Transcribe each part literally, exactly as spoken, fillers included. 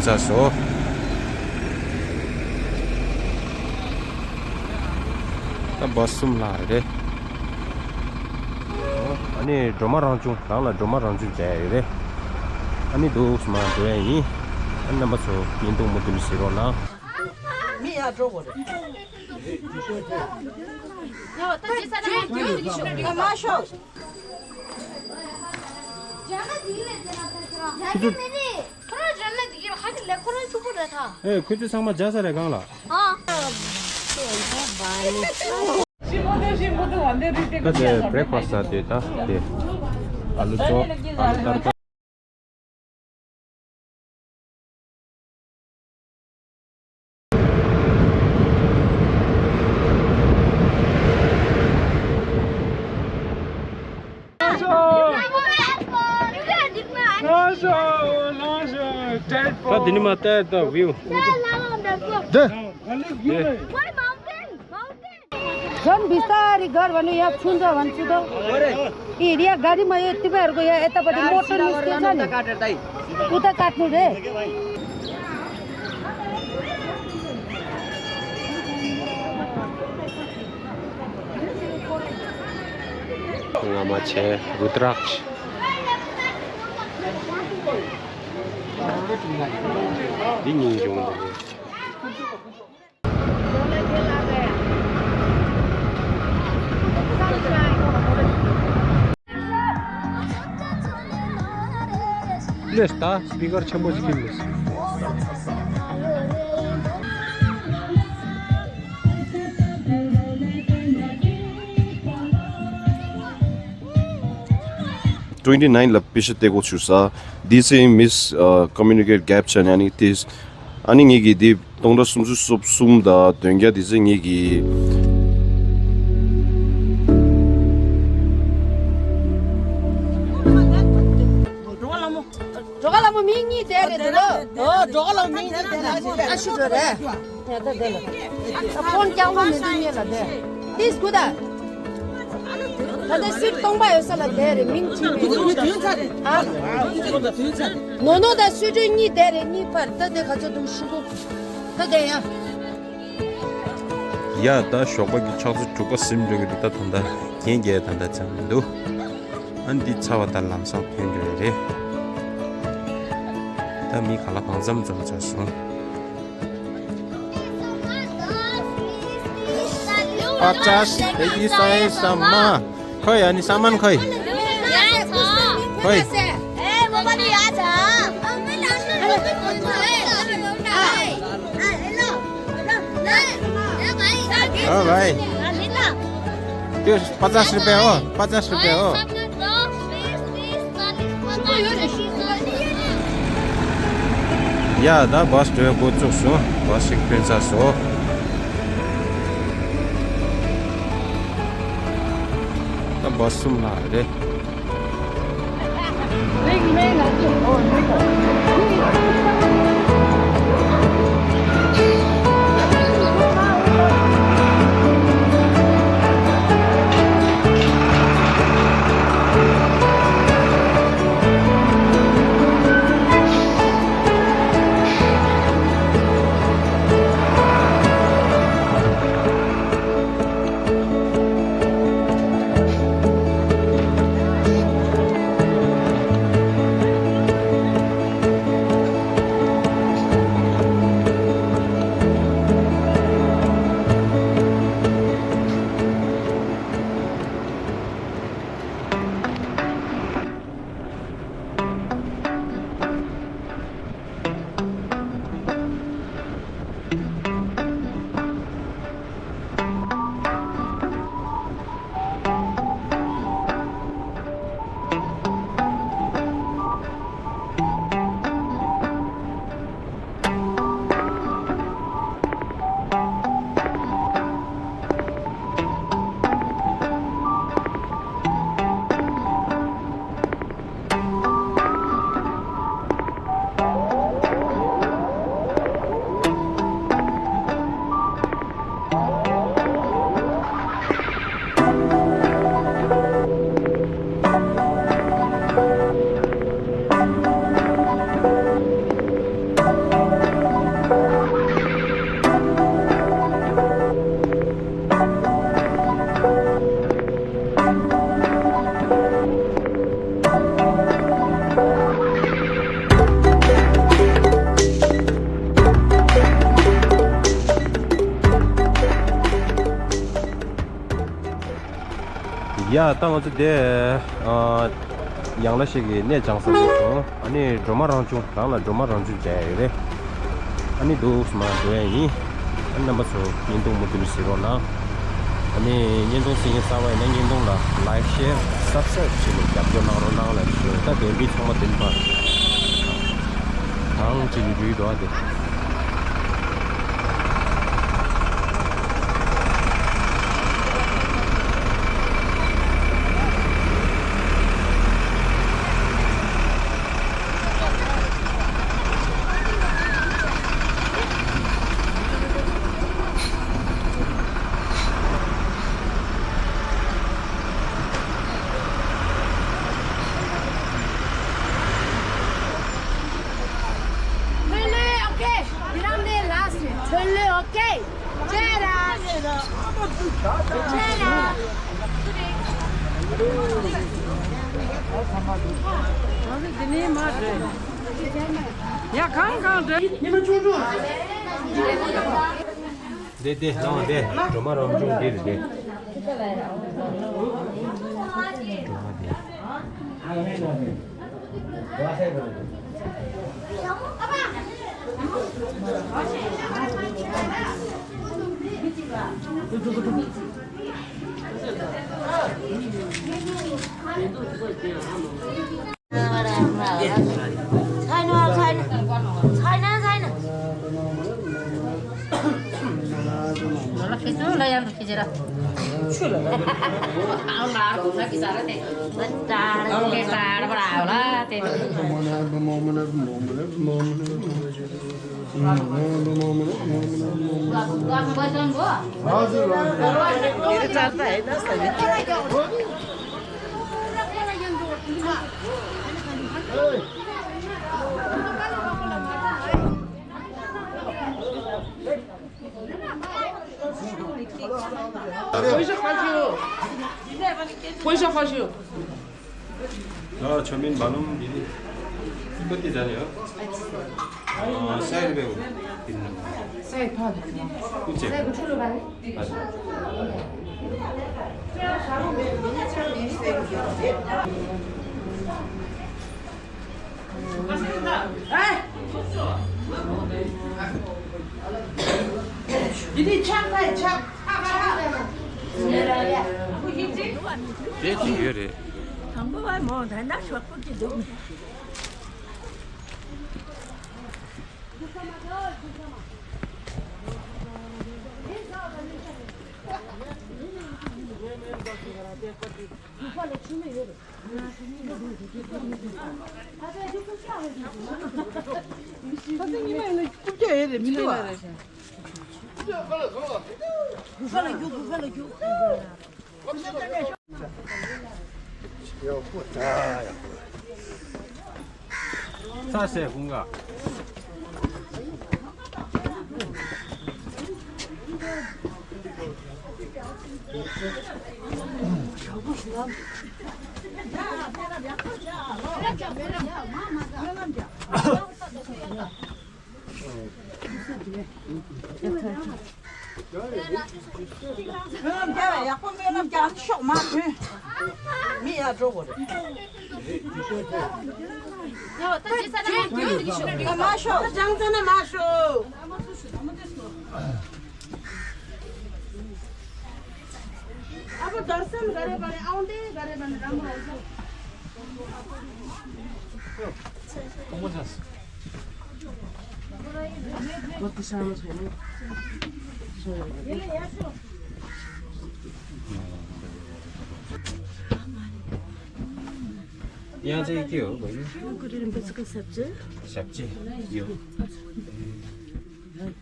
ཚར་སོང་། ད་བ་གསུམ་ལྷག་རེད། ཨ་ནི་སྒྲོལ་མ་རང་བྱུང་རང་ལ་སྒྲོལ་མ་རང་བྱུང་མཇལ་ཡ་ཡོད་རེད། ཨ་ནི་འདུག་སེ་མར་འགྲོ་ཡ་ཡིན། ཨ་ནི་རྣམ་པ་ཚོ་བརྙན་ཐུང་མུ་མཐུད་གཟིགས་རོགས་གནང་། མི་ཡར་འགྲོ་དགོས་རེད། མ་ཤོག་ཁྱེད་ཚོ། ཁོ་རང་ལ་ཁོ་རང་ཕྱུག་པོ་རེད་ད། ཨེ་ཁོ་ཚོ་ཚང་མ་མཇལ་ས་རེད་གང་ལ། ཨ། ད་དེ་བྷི་རེག་ཕ་སི་ད་དེ་ད་དེ་ཨ་ལུ་ཅོབ། ཨ་ལུ་ཏར་ཏར། ད་འདི་ནས་མར་བལྟས་ད་བིའུ། དེ། ཁྱོད་བི་སྟ་རི་གར་བ་ནི་ཡ་ཆུན་ཚ་བན་ཚུ་དོ། ཨི་རི་ཡ་ག་རི་མ་ཡོད་ཏི་བར་གོ་ཡ་ཨེ་ཏ་པ་དི་མོ་ཊར་ནི་སྐྱེ་ཚ་ནི། ཨུ་ཏ་ཀ་ཐུ་རེ། ང་མ་ཆེ་རུ་ཏྲག་འདི་ཉིན་བྱུང་འདུག་ལེས་ད་སྤི་ཀར་ཆེན་པོ་ཞིག་ཁྱེར་ལེས། Twenty nine ལ་པེ་ཤ་སྟེར་གོ་ཆུ་ས། འདི་ཚེ་Miss Communicate Gap བྱས་ནས་ཨ་ནི་དེ། ཨ་ནི་ངེད་ཀྱིས་འདི་སྟོང་ཕྲག་སུམ་ཅུ་སོ་གསུམ་དང་བདུན་བརྒྱ་འདི་ཚེ་ངེད་ཀྱིས། འགྲོ་ག་ལ་མོ། འགྲོ་ག་ལ་མོ་མི་གཉིས་དེ་རེད་འདུག་ལོ། འོ་འགྲོ་ག་ལ་མོ་མི་གཉིས་དེ་རེད། ཨ་ཤི་འགྲོ་རེད། ཡ་ད་དེ་ལ། ཨ་ཕོན་རྐྱང་པོ་མི་འདུག་ངེད་ལ་དེ། ཏིས་གུ་ད། ད་ལྟ་སུད་སྟོང་པ་ཡོད་ས་ལ་བསྡད་རེད་མིང་ཅི་མིན། ཨ། ནོ་ནོ་དང་སུད་ཀྲུའུ་གཉིས་བསྡད་རེད་གཉིས་ཕར་ད་དེ་ག་ཚོད་འདུག་ཤི་གོ་ད་ག་ཡ། ཡ་ད་ཞོགས་པ་གི་ཆག་ཚོད་དྲུག་པ་ཟིན་འགྲོ་གི་འདུག་ད་ད་ལྟ་རྒན་རྒས་ད་ལྟ་ཚང་མི་འདུག་ཨ་འདི་ཚ་བ་ད་ལམ་སང་ཐོན་འགྲོ་ཡ་རེད། ད་མི་ག་ལ་གང་འཚམ་འཛོམས་ཚར་སོང་། Pachas, edi sai sama. Khoi, ani saman khoi. Khoi. Oh, bhai. Kyo, pachas rupiah ho, pachas rupiah ho. ཡ་ད་བཱས་འགྲོ་ཡ་འགོ་བཙུགས་སོང་། བཱས་ཞིག་ཐོན་ཚར་སོང་། ད་བཱས་གསུམ་ལྷག་རེད། ཡ། ད་ང་ཚོ་དེ་ཨ་ཡང་ལ་ཞིག་གི་གནས་སྦྱངས་ས་སླེབས་སོང་། ཨ་ནི་སྒྲོལ་མ་རང་བྱུང་། རང་ལ་སྒྲོལ་མ་རང་བྱུང་མཇལ་ཡ་ཡོད་རེད། ཨ་ནི་འདུག་སེ་མར་འགྲོ་ཡ་ཡིན། ཨ་ནི་རྣམ་པ་ཚོ་བརྙན་ཐུང་མུ་མཐུད་ནས་གཟིགས་རོགས་གནང་། ཨ་ནི་བརྙན་ཐུང་གཟིགས་མཁན་གསར་པ་ཡིན་ན་བརྙན་ཐུང་ལ་ལའིཀ་ཤེར་སབ་སི་ཀ་རེབ་བྱས་ནས་རྒྱབ་སྐྱོར་གནང་རོགས་གནང་ལ་ཞུ། ད་དེ་མི་ཚང་མ་དེ་ནས་ཕར་ཐང་ཅིག་ལ་འགྲུལ་འགྲོ་བ་དེ། ཐོན་ལོས་ཨོ་ཀེ། འདི་རང་ནས་ལ་སི་ཐོན་ལོས་ཨོ་ཀེ། ཅེ་ར། ཅེ་ར། ང་ཚོ་འདི་ནས་མར་འགྲོ། ཡ། གང་གང་འགྲོ། འདི་འདི་ལོངས་འདི་སྒྲོལ་མ་རང་བྱུང་འདི་རེད་འདི། སྒྲོལ་མ་འདི། ལགས་ཆོས་མིན་བ་ལུམ་འདི་ནི་སྐུ་ཏི་ད་ནི་ཡོད། ཨ་སའི་རི་བེ་འདི་ནི་སའི་ཕ་འདི་ནི་སྐུ་ཅེ། དེ་ཅི་ཡོད་རེད། དང་པོ་བ་མོ་ད་ན་ཤོག་པོ་ཅི་འདུག་ཚ་སེ་ཧུང་ག་སྨོན་ལམ་རྒྱག་ཡག་པོ་སྨོན་ལམ་རྒྱག་ཤོག་མ་ཐོན། མི་ཡར་འགྲོ་དགོས་རེད། མ་ཤོག་ཅང་ཙ་ན་མ་ཤོག་ཨ་པོ་དར་སན་ག་རེ་པ་རེ་ཨའོ་འདི་ག་རེ་པ་ནི་རང་མ་འོང་། ཡང་ཚེ་ཀྱི་ཡོད་གོ་ཡིན། གུ་རུ་རིན་པོ་ཆེ་གི་ཞབས་རྗེས། ཞབས་རྗེས་ཡོད།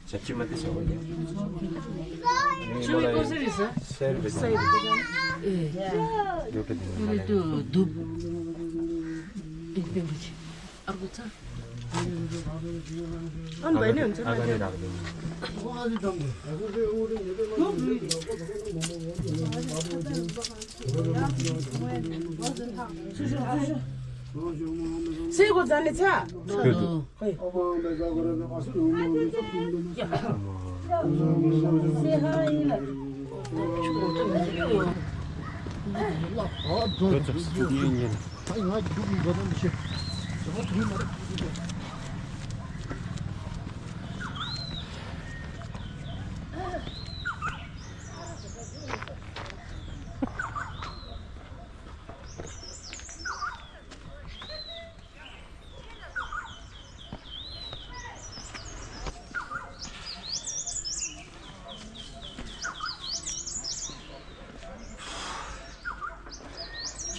ཞབས་ཕྱི་མ་དེ་བྱ་བ་ཡིན། ཆུ་བོའི་སྐོར་ཟེར་རེད་ཟེར། སེར་བའི་སེར་བའི། ཨེ། ཡོད་པའི་དེ་ནི་ཡོད་པའི་དུ་དུ། ཏིང་ཏིང་གི་ཆེ། ཨར་གུ་ཚ། ཨན་བའི་ནི་ཨན་ཚ་ཨ་ག་ནི་རག་ལུང་། སེ་གོ་ཛ་ནི་ཚ། ཡོད་དུ།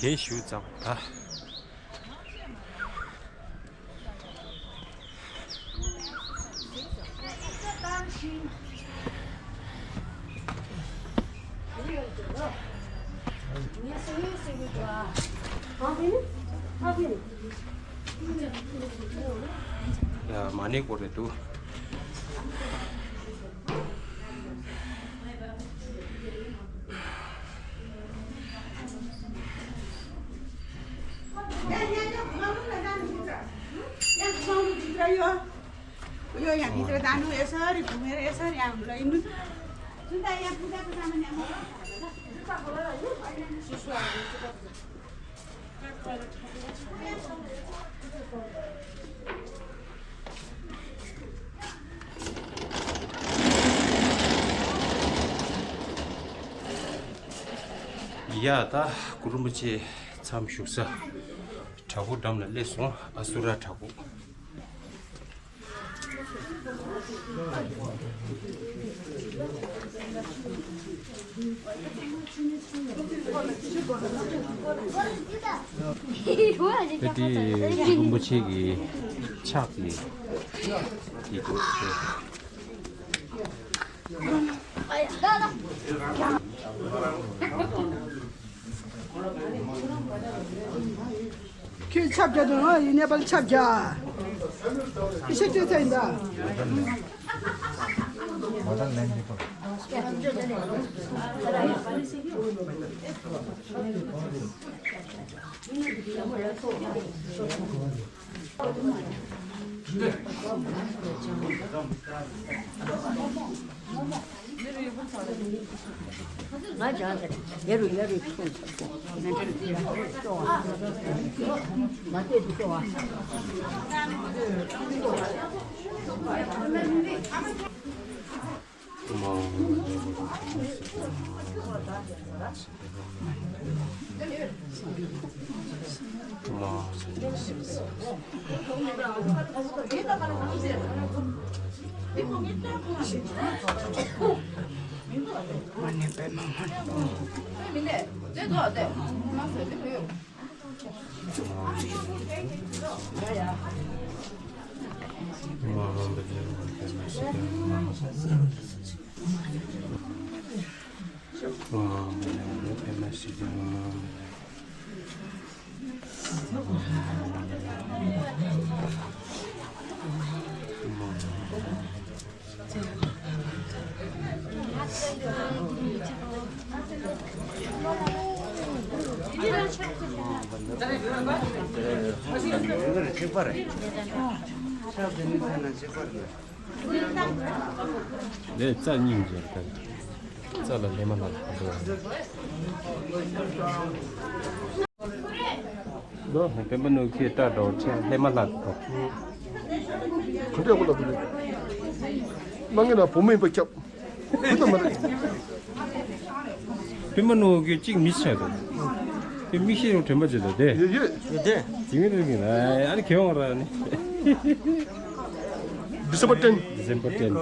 གྱེས་ཞུ་ཙམ་ད། ཡ་མ་ཎི་སྐོར་རེད་འདུག་ཡ་ད་གུ་རུ་རིན་པོ་ཆེ་མཚམས་བཞུགས་ས་བྲག་ཕུག་འགྲམ་ལ་སླེབས་སོང་། ཨ་སུ་ར་བྲག་ཕུག་དེ་དེ་རིན་པོ་ཆེ་གི་ཕྱག་གི་དེ་དེ། ཁྱོད་ཆབ་རྒྱག་དང་ཡིན་ནས་པར་ཆབ་རྒྱག་ཁྱི་ཤ་སྤྲད་ཚར་ཡིན་ད། ལས་རྩ་སྙིང་རྗེ་རེད། རྩ་ལ་ལྷས་མ་ལྷག་པ་འདུག་ལོ་སྤེན་པ་ནོར་བུའི་རྟ་འདྲ་བོ་ཁྱེད་ལྷས་མ་ལྷག་གོ། ག་འདྲ་ཡག་པོ་ལབ་འདུག་མ་ངེས་ན་བུ་མོ་ཡིན་པ་ཁྱབ། བུ་ད་མ་རེད། སྤེན་པ་ནོར་བུ་གཅིག་མི་ཆགས་འདུག་དེ་མིག་ཤེལ་ཡང་དྲན་པ་བརྗེད་འདུག་དེ། ཡོད་ཡོད། ཡོད་དེ། དེ་མི་རིགས་ཡིན་ཨ་ནི་ཁེ་བང་ར་ནི། December ten། December ten དེ།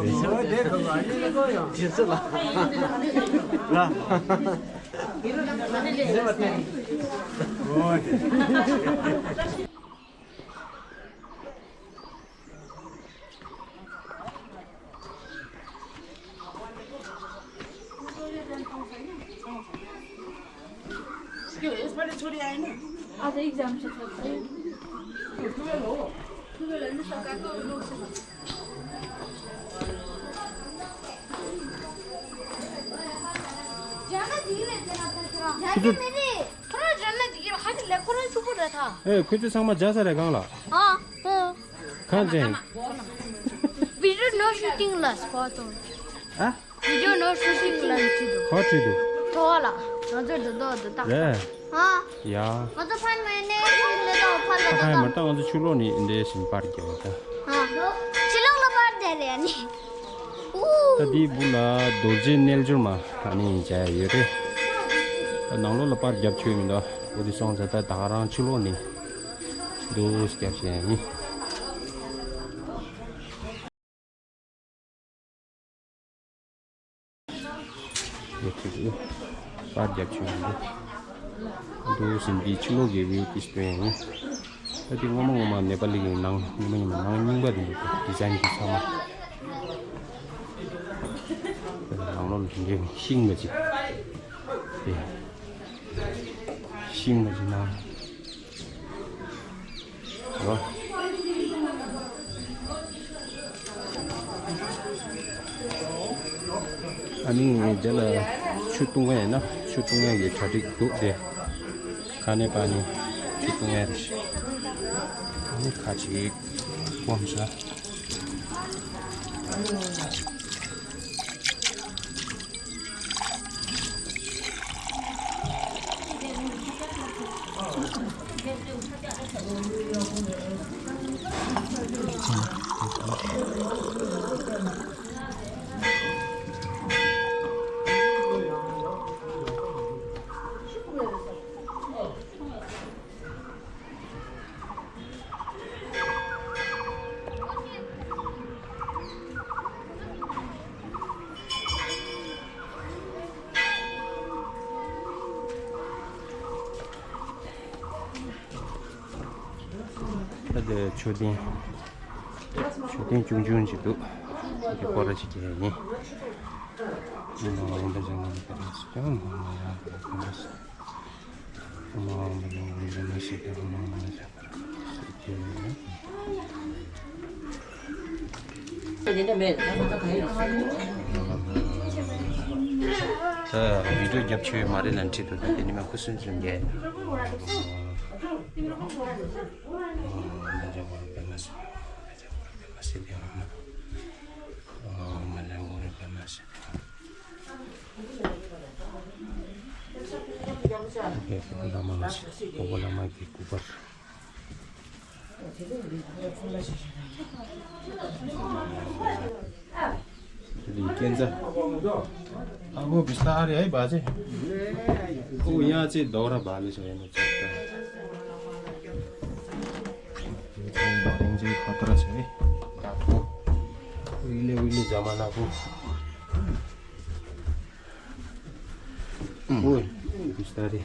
आज exam छ। ཁོ་ཚོ་ཁོ་རང་ཚོ་ཚང་མ་རྒྱག་ས་རེད་གང་ལ། ཨ། གང་ཅན། Video no shooting ལ་སྤོ་ཏོ། ཨ། Video no shooting ལ་ཡི་ཅི་དུ། ཁོ་ཁྲིད་དུ། ཐོ་བ་ལ། ང་ཚོ་འགྲོ་དོ་འདུག་ད། རེད། ཨ། ཡ། ང་ཚོ་ཕར་མ་ནས་ཕར་ལ་ད་ཕར་ལ་ད་ད། ཕར་མ་ད་ང་ཚོ་ཆུ་ལོག་ནས་འདྲེ་བཞིན་པར་རྒྱག་ད། ཨ། ཆུ་ལོག་ལ་པར་རྒྱག་རེད་ཨ་ནི། ད་འདིའི་སྦུག་ལ་རྡོ་རྗེ་རྣལ་འབྱོར་མ་ཨ་ནི་མཇལ་ཡ་ཡོད་རེད། ད་ནང་ལོགས་ལ་པར་རྒྱབ་ཆོད་མི་འདུག་འོ་དེ་སོང་ཙང་ད་ད་ག་རང་ཆུ་ལོག་ནས་འདུག་སྐྱབས་བྱས་ཡིན། ཡོད་ཚོད་ཀྱིས་པར་རྒྱབ་ཆོད་མི་འདུག་འདུག་ཟིན་འདི་ཕྱི་ལོགས་ཀྱི་བིའུ་ཏིས་སྟོན་ཡང་ད་འདི་སྔོན་མ་སྔོན་མ་ནེ་པ་ལི་གི་ནང་སྔོན་མ་སྔོན་མ་ནང་རྙིང་པ་དེ་འདུག་ཌི་ཛའིན་གྱི་ཚང་མ་ནང་ལོགས་ལ་འདི་འདྲའི་ཤིང་མ་ཅིག་དེ་ཤིང་མ་ཅིག་ནང་ཨ་ནི་དེ་ལ་ཆུ་བཏུང་བ་ཡིན་ན་ཆུ་བཏུང་ཡ་གི་གྲ་སྒྲིག་འདུག་སྟེ། ཁ་ནས་པ་ནི་ཆུ་བཏུང་ཡ་རེད། ཨ་ནི་ཁ་ཅིག་སྐོམ་ས། ད་དེ་མཆོད་རྟེན། མཆོད་རྟེན་ཆུང་ཆུང་ཅིག་འདུག་དེ་སྐོར་ར་ཅིག་རྒྱག་ཡ་ཡིན། ད་བི་ཌིའོ་རྒྱབ་ཆོས་མ་རེད་ལ་འཁྲིད་དུ་ད་དེ་ནི་མ་ཁུ་སུན་སུན་རྒྱལ། བླ་མ་ལ་སོགས་པ་བླ་མ་གི་སྐུ་པར། ཨ་ཁུ་བི་སྟ་རེ་ཨའི་བ་ཅེ། ཁུ་ཡ་ཅེ་དོ་ར་བ་ལེ་ཤ་ཡ་ནོ་ཅག་ཏ། ཡོ་ཚང་མ་རིང་ཅེ་ཁ་ཏ་ར་ཅེ། ད་ཁུ། ཝི་ལེ་ཝི་ལེ་ཛ་མ་ན་ཁུ། ཨོ། བི་སྟ་རེ།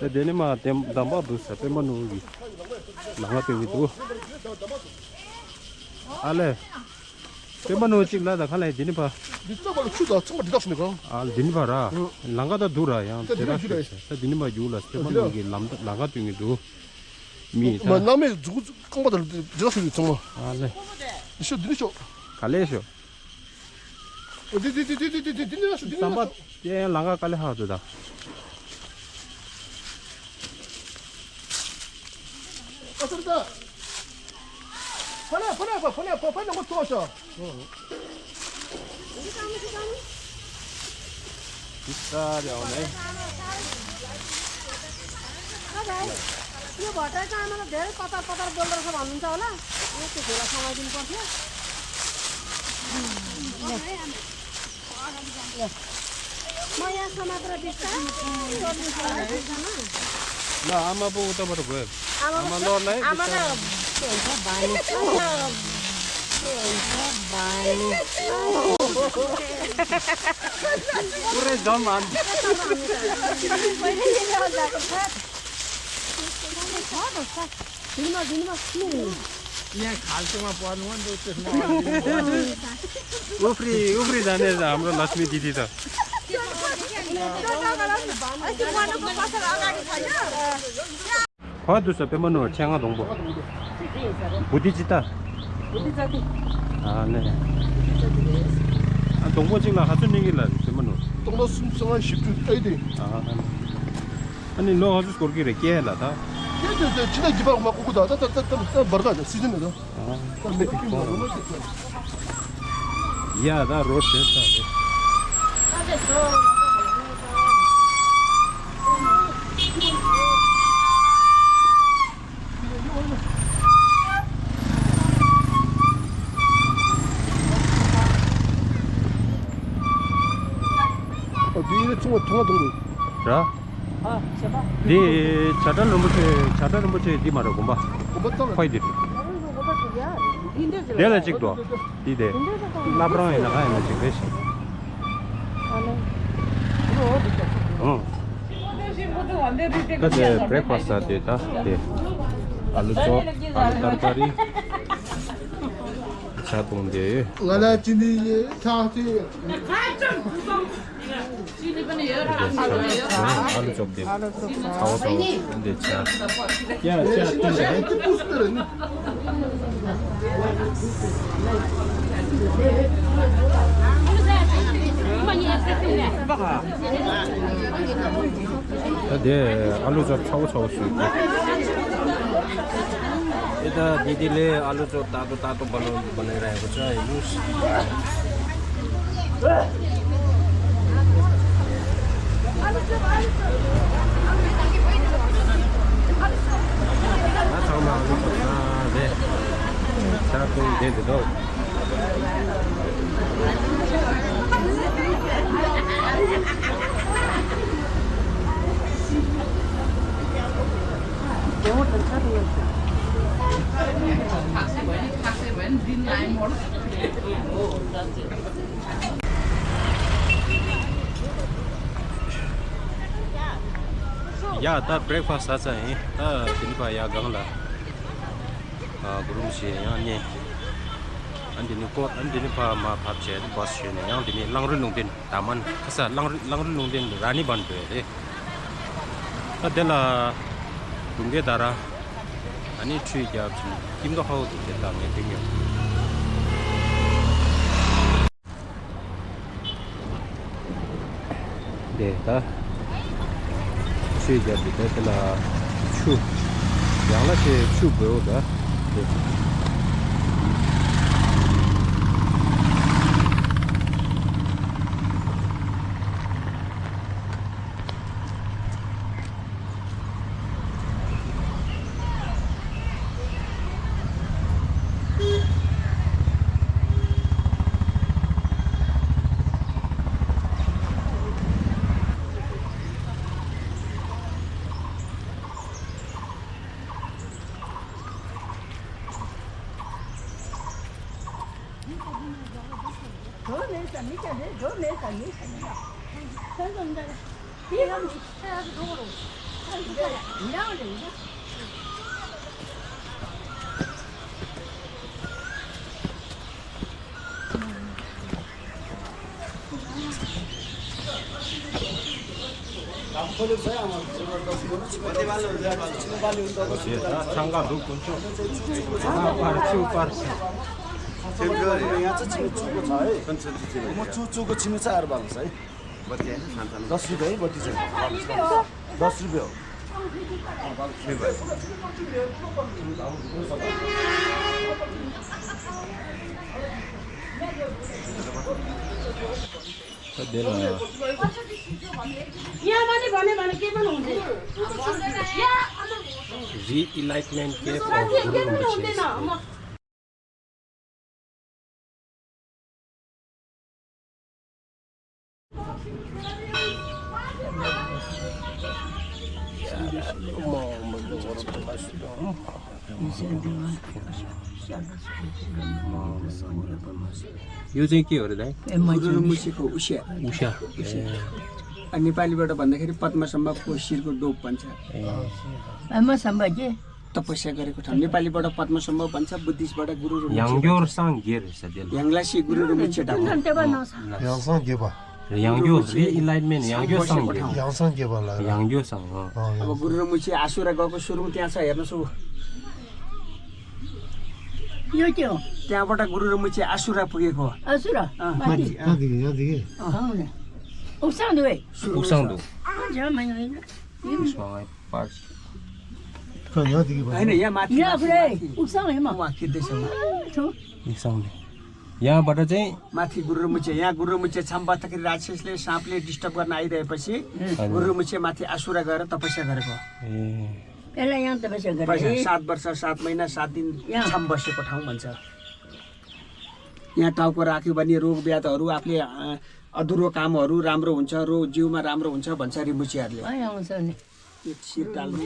ད་དེ་ནི་མ་དམ་དམ་པ་འདུག་ས་པད་མ་ནོར་གྱི་ལམ་ཁ་སྟོན་གྱི་འདུག་ཨ་ལས། པད་མ་ནོར་གཅིག་ལ་ད་ག་ལ་དེ་ནི་ཕ། འདི་ཚོ་བ་ལ་ཆུ་དང་ཚང་མ་འདི་དག་སུ་ནི་གང་། ཨ་ལ་དེ་ནི་ཕ་ར། ལམ་ཁ་ད་འདུག་ར་ཡང་དེ་དག་ད་དེ་ནི་མ་རྒྱུག་ལ་པད་མ་ནོར་གྱི་ལམ་ལམ་ཁ་སྟོན་གྱི་འདུག་མི་ད་མ་ནང་མེད་མཛུ་གུ་རྐང་པ་དང་འདི་དག་སུ་ནི་ཚང་མ། ཨ་ལས། འདི་ཤོག་འདི་ནི་ཤོག་ག་ལས་ཤོག་འདི་འདི་འདི་འདི་འདི་འདི་འདི་འདི་ལ་སུ་འདི་ལ་སུ། ཡ་ཡ་ལང་ཀ་དཀའ་ལས་ཁག་འདུག་ད། ཨ་སུར་ད། ཕ་ལ་ཕ་ལ་ཕ་ཕ་ལ་ཕ་ཕ་ལ་མ་ཐོག་ཤོག་ད་ད། यो भट्टाचामल धेरै कतार कतार बोल्दो रहेछ भन्नुहुन्छ होला। यो त्यो झोला समाइदिनु पर्थ्यो। म यहाँ समात्र बिस्तारै गर्नु पर्यो दुईजना। ल आमा पो उताबाट गयो। आमा आमा लड्न है आमा त बिस्तारै। के हुन्छ बानी के हुन्छ बानी। पुरै जम हान्छ। ऊपरी, ऊपरी जाने से हाम्रो लक्ष्मी दिदी त। खै दुस पेमा नु छ्याङ डोंगबो। बुद्धि चिता। बुद्धि जाति। आ, ने। आ, डोंगबो चिङ ला हाचु निङि ला पेमा नु। ཏོག་ལོ་སུམ་སོང་ཞིབ་ཏུ་ལྟ་ཡི་དེ། ཨ་ནི་ལོ་ཧ་ཟུ་སྐོར་གི་རེ་སྐྱེ་ལ་ད། སྐྱེ་དེ་དེ་ཅི་ད་གི་བར་མ་ཀུ་ཀུ་ད་ད་ད་ད་ད་བར་ག་ད་སི་ཛིན་ད། ད་མེ་ཏི་ཀི་མ་རོ་མ་ཅི་ད། ཡ་ད་རོ་ཤེ་ད་དེ། ཨ་དེ་ཡིན་ན་ཚོང་བ་ཐོང་བ་ཐོང་དགོས། ར། ཨ་བྱས་པ། འདི་བྱ་བྲལ་རིན་པོ་ཆེ། བྱ་བྲལ་རིན་པོ་ཆེ་འདི་མ་རེད་དགོན་པ། དགོན་པ་ཙམ་ལ། ཁོའི་འདི་རེད། དེ་ལ་གཅིག་འགྲོ། འདི་དེ། བླ་བྲང་ཡིན་ན་ག་ཡིན་ན་གཅིག་རེད་ཤག་ཨོ། ད་དེ་བྷི་རེག་ཕ་སི་ཟ་དེ་ད་དེ། ཨ་ལུ་ཅོབ། ཨ་ལུ་ཏར་ཀ་རི། ཇ་བཏུང་དེ། ང་ལ་ཅི་འདི་ཡེ་ཁྲག་ཅི། ཨ་ལུ་ཅོབ་དེ། ཚ་བོ་ཚ་བོ་འདི་ཆ། ཡ་ཅ་བཏུང་དེ། ད་དེ་ཨ་ལུ་ཅོབ་ཚ་བོ་ཚ་བོ་ཞིག་དེ། ཨེ་ད་དེ་དེ་ལས་ཨ་ལུ་ཅོབ་ད་དོ་ད་དོ་བ་ལོ་བ་ལོ་ར་ཡ་གོ་ཅ་ཡུ་ཤི། ད་ཚང་མ་ཨ་ལུ་ཅོབ་ཟ་རེད། ཇ་བཏུང་དེ་འདི་དོ། ཡ་ད་བྷི་རེག་ཕ་སི་ཟ་ཚར་ཡིན། ད་དེ་ནི་ཕ་ཡ་སྒང་ལ། ཨ་གུ་རུམ་ཞེས་ཡང་ཉེ། ཨ་འདི་ནི་ཀོ་ཨ་འདི་ནི་ཕ་མ་ཕབ་བྱས་ནི་བ་སི་ཞོན་ནས་ཡང་འདི་ནི་གླང་རི་ལུང་བསྟན་ད་མན་ཁ་ས་གླང་རི་གླང་རི་ལུང་བསྟན་ར་ནི་བན་འགྲོ་ཡ་རེད། ཨ་དེ་ལ་དུང་གེ་ད་ར་ཨ་ནི་ཁྲུས་རྒྱབ་ཅིང་ཀིམ་ཏོ་ཧའོ་དུ་དེ་ལ་ངས་དེ་ཉོ། དེ་ད་ཆུ་རྒྱབ་དེ་ད་དེ་ལ་ཆུ་ཡང་ལ་ཞེ་ཆུ་དགོས་འོ་ད་དེ། ཚང་ག་འདུག་དཀོན་མཆོག་ཚང་ག་པར་ཆུ་པར། ཚུ་ཚུ་གི་ཆི་མི་ཚ་ཨར་བ་ལ་ས་ཡི། दस रुपियाँ है, बत्तीस है। दस रुपियाँ हो। यहाँ पनि भने, भने के पनि हुन्छ। रिइलाइटमेन्ट के के पनि हुँदैन। यो चाहिँ के हो र दाइ? ए, मान्छे गुरु मुसेको उस्या। उस्या। उस्या। ए। आ, नेपालीबाट भन्दाखेरि पद्मसम्भवको शिरको डोप भन्छ। ए। पद्मसम्भव के? तपस्या गरेको ठाउँ। नेपालीबाट पद्मसम्भव भन्छ, बुद्धिस्टबाट गुरु रिम्पोछे भन्छ। याङ्ग्योर साङ्ग्ये रहेछ त्यसलाई। याङ्लासी गुरु रिम्पोछे ढाक हो। याङ्सन गेबा। याङ्ग्यो, re-enlightenment, याङ्ग्यो साङ्ग्ये। याङ्सन गेबा लाग्यो। याङ्ग्यो साङ्ग्ये, अँ। अँ, अब गुरु रिम्पोछे आसुरा गएको सुरुङ त्यहाँ छ, हेर्नुहोस् उ। यो के हो? त्यहाँबाट गुरु रिम्पोछे आसुरा पुगेको हो। आसुरा? अँ। माथि। माथि, अँ। यहाँदेखि, यहाँदेखि? अँ। उक्साङ दुवै। उक्साङ दु। अँ, झ्याउ माने होइन। यसमा पार्क। कहाँ यहाँदेखि भयो? होइन, यहाँ माथि, यहाँ माथि, पुरै माथि। उक्साङ हो, यहाँ। उहाँ खिच्दैछ, उहाँ। अँ, छु। उक्साङ। यहाँबाट चाहिँ माथि गुरु रिम्पोछे, यहाँ गुरु रिम्पोछे छाम बस्दाखेरि राक्षसले, साँपले डिस्टर्ब गर्न आइरहेपछि हजुर। गुरु रिम्पोछे माथि आसुरा गएर तपस्या गरेको। ए। यसलाई यहाँ तपस्या गरे। तपस्या, सात वर्ष, सात महिना, सात दिन यहाँ। छाम बसेको ठाउँ भन्छ। यहाँ टाउको राख्यो भने रोग व्याधहरू, आफूले, अ, अधुरो कामहरू राम्रो हुन्छ, रो-, जिउमा राम्रो हुन्छ भन्छ रिम्पोछेहरूले। अँ, आउँछ नि। यो खिर डाल्नु।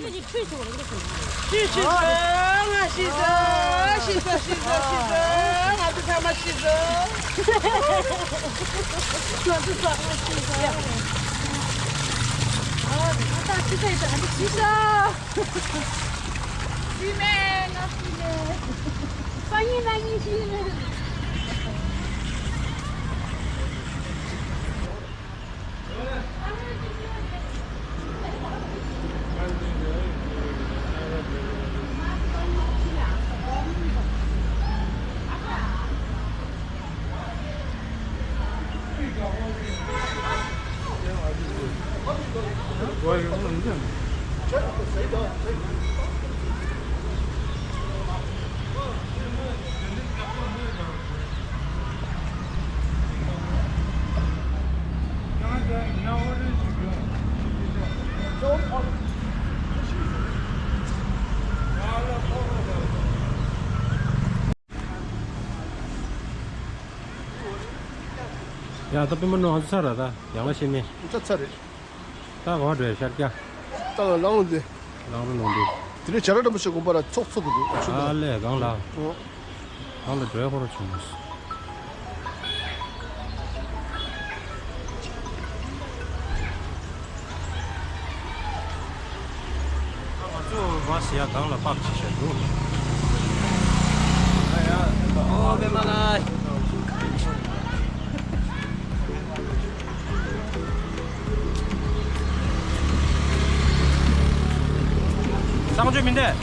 ཡ། ད་པུས་མོ་ནོར་ཧ་ཚ་ར། ད་ཡང་ལ་ཤེས་མེད། ཚ་ཚ་རེད། ད་ག་བ་འགྲོ་ཡ། ཤར་རྒྱག་ད་ལ་ལང་འདི། ལང་རུ་ལང་འདི། དེ་ནས་བྱ་ར་འགྲམ་པ་ཞིག་དགོན་པ་ར་ཚོགས་ཚོགས་འདུག་ཨ་ལས་གང་ལ། ཨོ། གང་ལ་འགྲོ་ཡ་ཁོ་ར་བྱུང་མ་སོང་། ང་ཚོ་བ་སི་ཡ་གང་ལ་པག་ཅི་བྱ་འདུག་ཨོ་བེ་མ་ལ། གསང་སྤྱོད་མི་འདེད།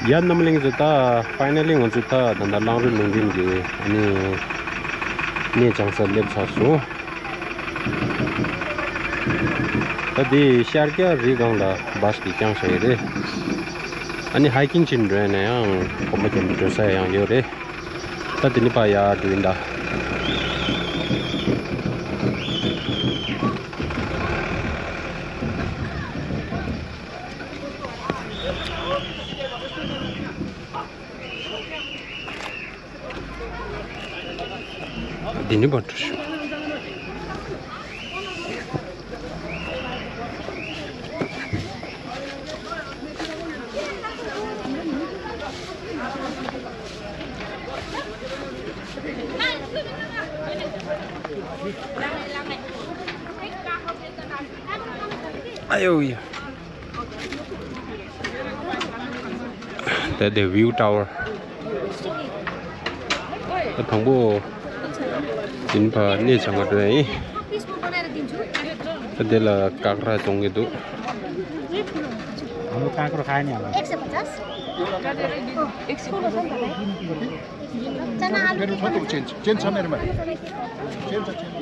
ཡ། རྣམ་གླིང་ཚོ། ད་ཕའི་ནལ་ལི་ང་ཚོ་ད་ད་ལྟ་གླང་རི་ལུང་བསྟན་གྱི་ཨ་ནི་གནས་བཅངས་ས་སླེབས་ཚར་སོང་། ད་དེ་ཤར་རྒྱག་རི་སྒང་ལ་བ་སི་གིས་བསྐྱངས་བཞག་ཡོད་རེད། ཨ་ནི་ཧའི་ཀིང་ཅིག་འགྲོ་ཡ་ན་ཡང་གོམ་པ་རྒྱབ་ནས་འགྲོ་ས་ཡང་ཡོད་རེད། ད་དེ་ནི་ཕར་ཡར་འགྲོ་ཡིན་ད། འདི་ནི་བར་དུ་ཞུ། ཨ་ཡོ་ཡ། ད་དེ་ཝིའུ་ཊ་ཝར། ད་དང་པོ། དེ་ནི་ཕར་གནས་ཆང་ག་འགྲོ་ཡ་ཡིན། ད་དེ་ལ་ཀག་ར་བཙོང་གི་འདུག། हम लोग कांकरो खाया नहीं हम लोग। एक सौ पचास। चना आलू। मेरे उठा तो चेंज, चेंज छ मेरे में। चेंज छ, चेंज।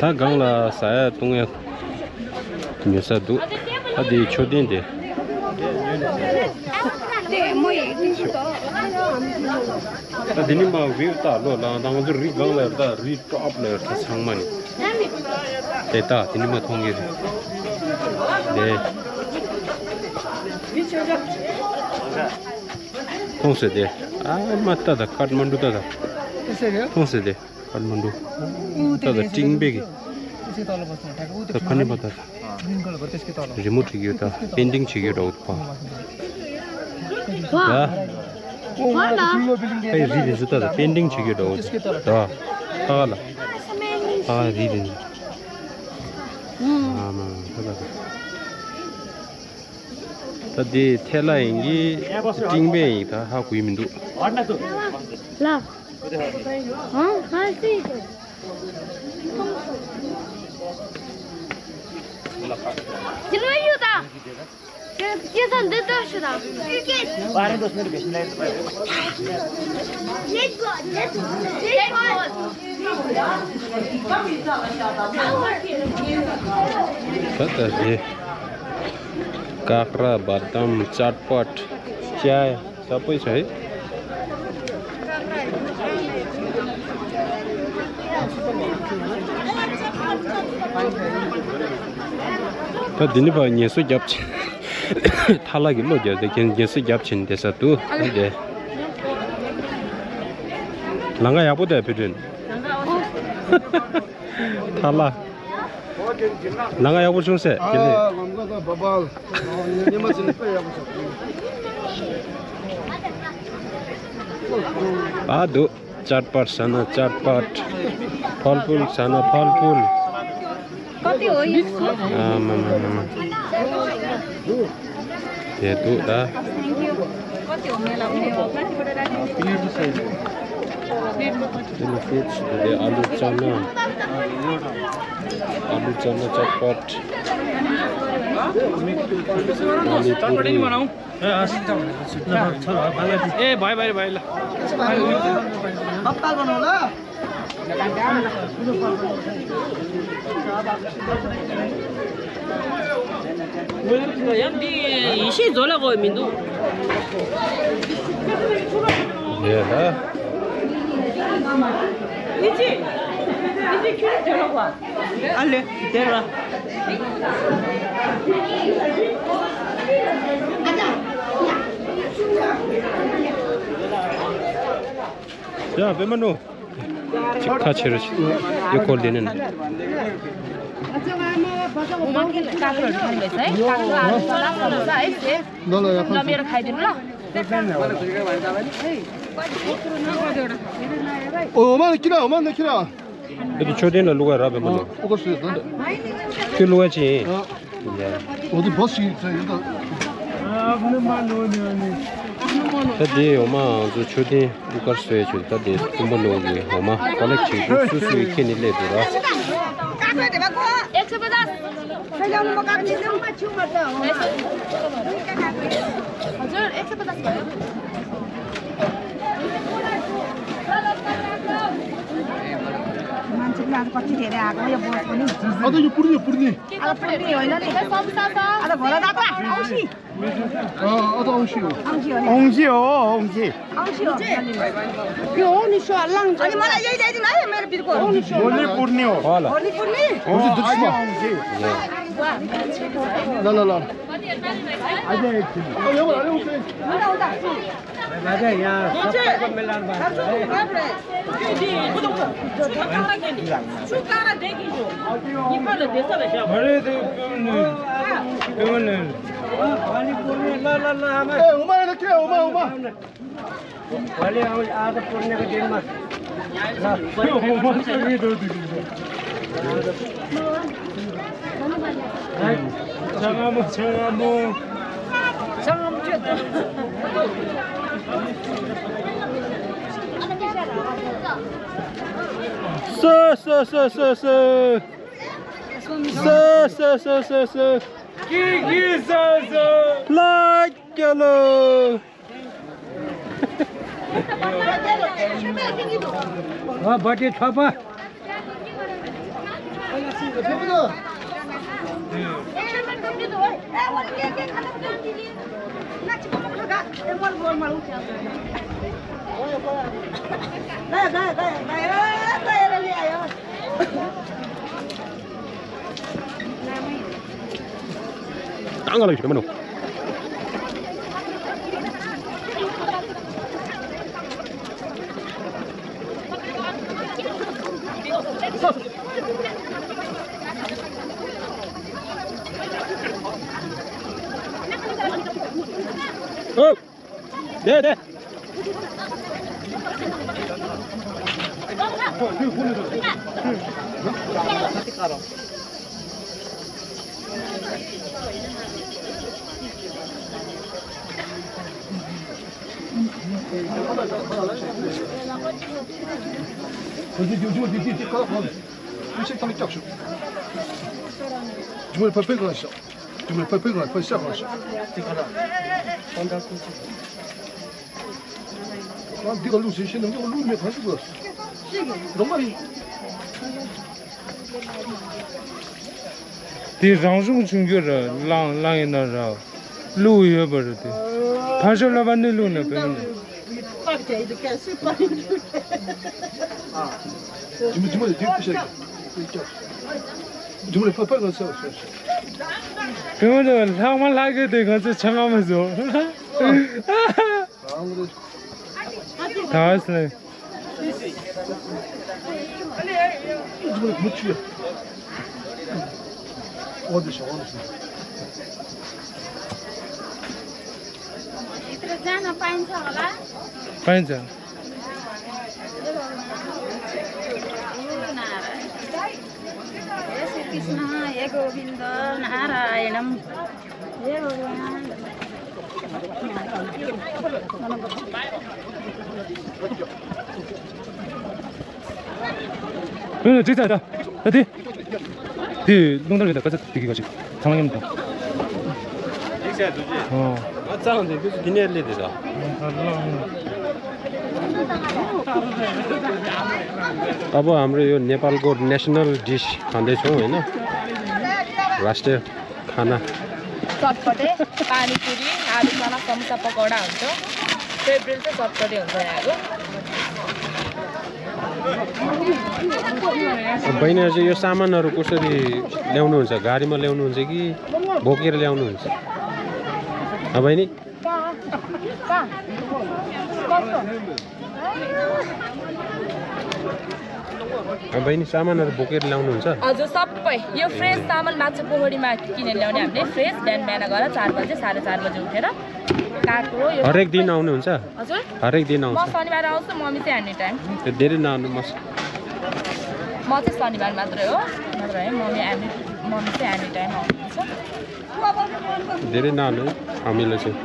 ད་སྒང་ལ་ཟ་ཡ་བཏུང་ཡ་ཉོ་ས་འདུག། ད་དེའི་མཆོད་རྟེན་དེ། ད་དེ་ནི་མ་བིའུ་ད་ལོ་ལ་ད་ང་ཚོ་རི་སྒང་ལ་ཡོད་ད། རི་ཊོབ་ལ་ཡོད་ད། ཚང་མ་ནི་དེ་ད་དེ་ནི་མ་མཐོང་གི་རེད། དེ་མཐོང་ཟེར་དེ། ཨ་མ་ད་ད་ཀཏ་མན་ཌུ་ད་ད། མཐོང་ཟེར་དེ། ཀཏ་མན་ཌུ། ད་ད་ཏིང་པེ་གི། ད་ཕ་ནི་པ་ད་ད། རི་མོ་བྲིས་ཡོད་ད། པེན་ཊིང་བྱེད་ཡོད་འདྲ་བོ་འདུག་པ། ད། ཨེ་རི་རི་ཟི་ད་ད་པེན་ཊིང་བྱེད་ཡོད་འདྲ་བོ་འདུག་ད། ཨ་ལ། ཨ་རི་རི་ཟི། ཨ་མ་ད་ད་ད། ད་དེ་ཐལ་ལ་ཡིན་གྱི་ཏིང་པེ་ཡིན་ད་ཧ་གོ་ཡི་མི་འདུག། ལ། ཨང་ཧ་སི། དེ་ལོ་ཡོད་ད། དེ་དེ་ད་འདི་ལྟ་ཞིག་ད། ད་ད་དེ། ཀག་ར། བ་དམ། ཅཊ་པཊ། ཅའི། ས་པོའི་ཆ་ཡི། ད་འདི་ནི་ཕར་ངལ་གསོ་རྒྱབ་ཕྱིན། ཐ་ལག་གི་བློ་རྒྱག་དེ་ཁྱེད་ངལ་གསོ་རྒྱབ་ཕྱིན་དེ་ས་དུ་ཨ་དེ། ལང་ཀ་ཡག་པོ་དེ་བུ་ཀྲིན། ཐ་ལ། ལང་ཀ་ཡག་པོ་བྱུང་ཟེར། དེ་ལས། ཨ་འདུག། ཅཊ་པཊ་ཟ་ན་ཅཊ་པཊ། ཕལ་ཕུལ་ཟ་ན་ཕལ་ཕུལ། ཨ་མ་མ་མ་མ། དེ་འདུག་ད། དེ་ནི་ཕུཊ་སི་དེ་ཨ་ལུ་ཙ་ན། ཨ་ལུ་ཙ་ན་ཅཊ་པཊ། ཨ་ལུ་པུ་རི། ए भाइ भाइ भाइ ल। ཡང་འདི་ཡེ་ཤེས་བཟོ་ལ་གོ་མི་འདུག། ཡེ་ལ། ཨ་ལེ། དེ་ར། ཡ་པད་མ་ནུ། ཅིག་ཁ་ཕྱིར་ཡེ་ཁོལ་དེ་ནན། ཨོ་མ་ནི་ཁྱི་ར། ཨོ་མ་ནི་ཁྱི་ར། ཨེ་དེ་མཆོད་རྟེན་ལ་བླུག་ག་ར་བེ་མ་ནོ། ཨོ་ཀར་སོས་ད། ཁྱོད་བླུག་ག་ཅི་ཡིན། ཨོ་དེ་བོ་སི་ཡིན་ད། ད་དེ་འོ་མ་ང་ཚོ་མཆོད་རྟེན་ཨོ་ཀར་སོས་ཆུ་ད་དེ་ཐུམ་པ་ནོ་གི་འོ་མ་ཀོ་ལེག་བྱེད་རྒྱུ་སུ་སུ་ཡི་ཁྱེད་ནི་སླེབས་འདུག་ར། ང་ཚོ་ལ་ཁོ་ཅི་རེད་རེད། ཨ་ཁོ་ཡ་བོ་སོ་ནི། ཨ་ད་ཡོ་པུར་ནི་པུར་ནི། ཨ་ད་པུར་ནི་ཡོད་ན་ནི། ཨ་ད་གོ་ལ་ད་ད་ཨོ་ཤི། ཨ་ཨ་ད་ཨོ་ཤི་ཡོ། ཨོ་ཤི་ཡོ། ཨོ་ཤི་ཡོ། ཨོ་ཤི་ཡོ། ཡོ་ནི་ཤོ་ལང་ཅི། ཨ་ནི་མ་ལ་ཡེ་ཡེ་ནི་ཨ་ཡེ་མེར་པིར་གོ། ཨོ་ནི་ཤོ་ལི་པུར་ནི་ཡོ། ཨོ་ལ། ཨོ་ནི་པུར་ནི། ཨོ་ཤི་དུ་ཤི། ལ་ལ་ལ། ཨ་ཡེ་ཡེ་ཨ་ཡེ་ཡེ། ཨ་ཡེ་ཡེ་ཨ་ཡེ་ཡེ། राजा यहाँ सबको मिलान बात है। वाली पूर्ण, ल, ल, ल, हमारे ए, उमा, के, उमा, उमा। वाली हम आज पूर्ण के दिन में। स, स, स, स, स। स, स, स, स, स। के, के, स, स। ल, के, ल। अ, बटे थपा। དེ་རང་བྱུང་བྱུང་རྒྱུ་ར། གླང་གླང་ཡིན་ན་ར། བླུགས་ཡོད་པ་རེད་དེ། ཕར་ཕྱོགས་ལ་བ་ནི་བླུགས་ན་བེ་མི་ནི། བེ་མི་ནི་ལྷག་མ་ལྷག་གི་དེ་ང་ཚོ་ཆ་ང་མ་བཟོ། ད་སླེ། भित्र जान पाइन्छ होला? पाइन्छ। हे श्रीकृष्ण, हे गोविन्द, नारायणम्। ཨ་ནི་ཅི་ཙ་ད་ད་དེ་དེ་རླུང་ལྟར་རེད། ད་ག་ཚ་དེ་གི་ག་ཅིག་ཚང་མ་མཉམ་དང་། ཨོ། ད་ལོ། अब हाम्रो यो नेपालको नेसनल डिस खाँदैछौँ, होइन? राष्ट्रिय खाना। चटपटे, पानीपुरी, आलु चना, समोसा, पकौडा हुन्छ। फेभरेट चाहिँ चटपटे हुन्छ यहाँको। बहिनीहरू चाहिँ यो सामानहरू कसरी ल्याउनुहुन्छ? गाडीमा ल्याउनुहुन्छ कि बोकेर ल्याउनुहुन्छ? अँ, बहिनी? कहाँ? कहाँ? कस्तो? अँ, बहिनी, सामानहरू बोकेर ल्याउनुहुन्छ? हजुर, सबै। यो फ्रेस सामान माछा पोखरीमा किनेर ल्याउने हामीले। फ्रेस बिहान बिहान गएर चार बजे, साढे चार बजे उठेर काँक्रो, यो हरेक दिन सबै। आउनुहुन्छ? हजुर? हरेक दिन म आउँछ? शनिबार आउँछु, मम्मी चाहिँ एनी टाइम। त्यो धेरै नआउनु, म म चाहिँ शनिबार मात्रै हो, नत्र है, मम्मी एनी, मम्मी चाहिँ एनी टाइम आउनुहुन्छ। धेरै नहाल्नु है, हामीलाई चाहिँ।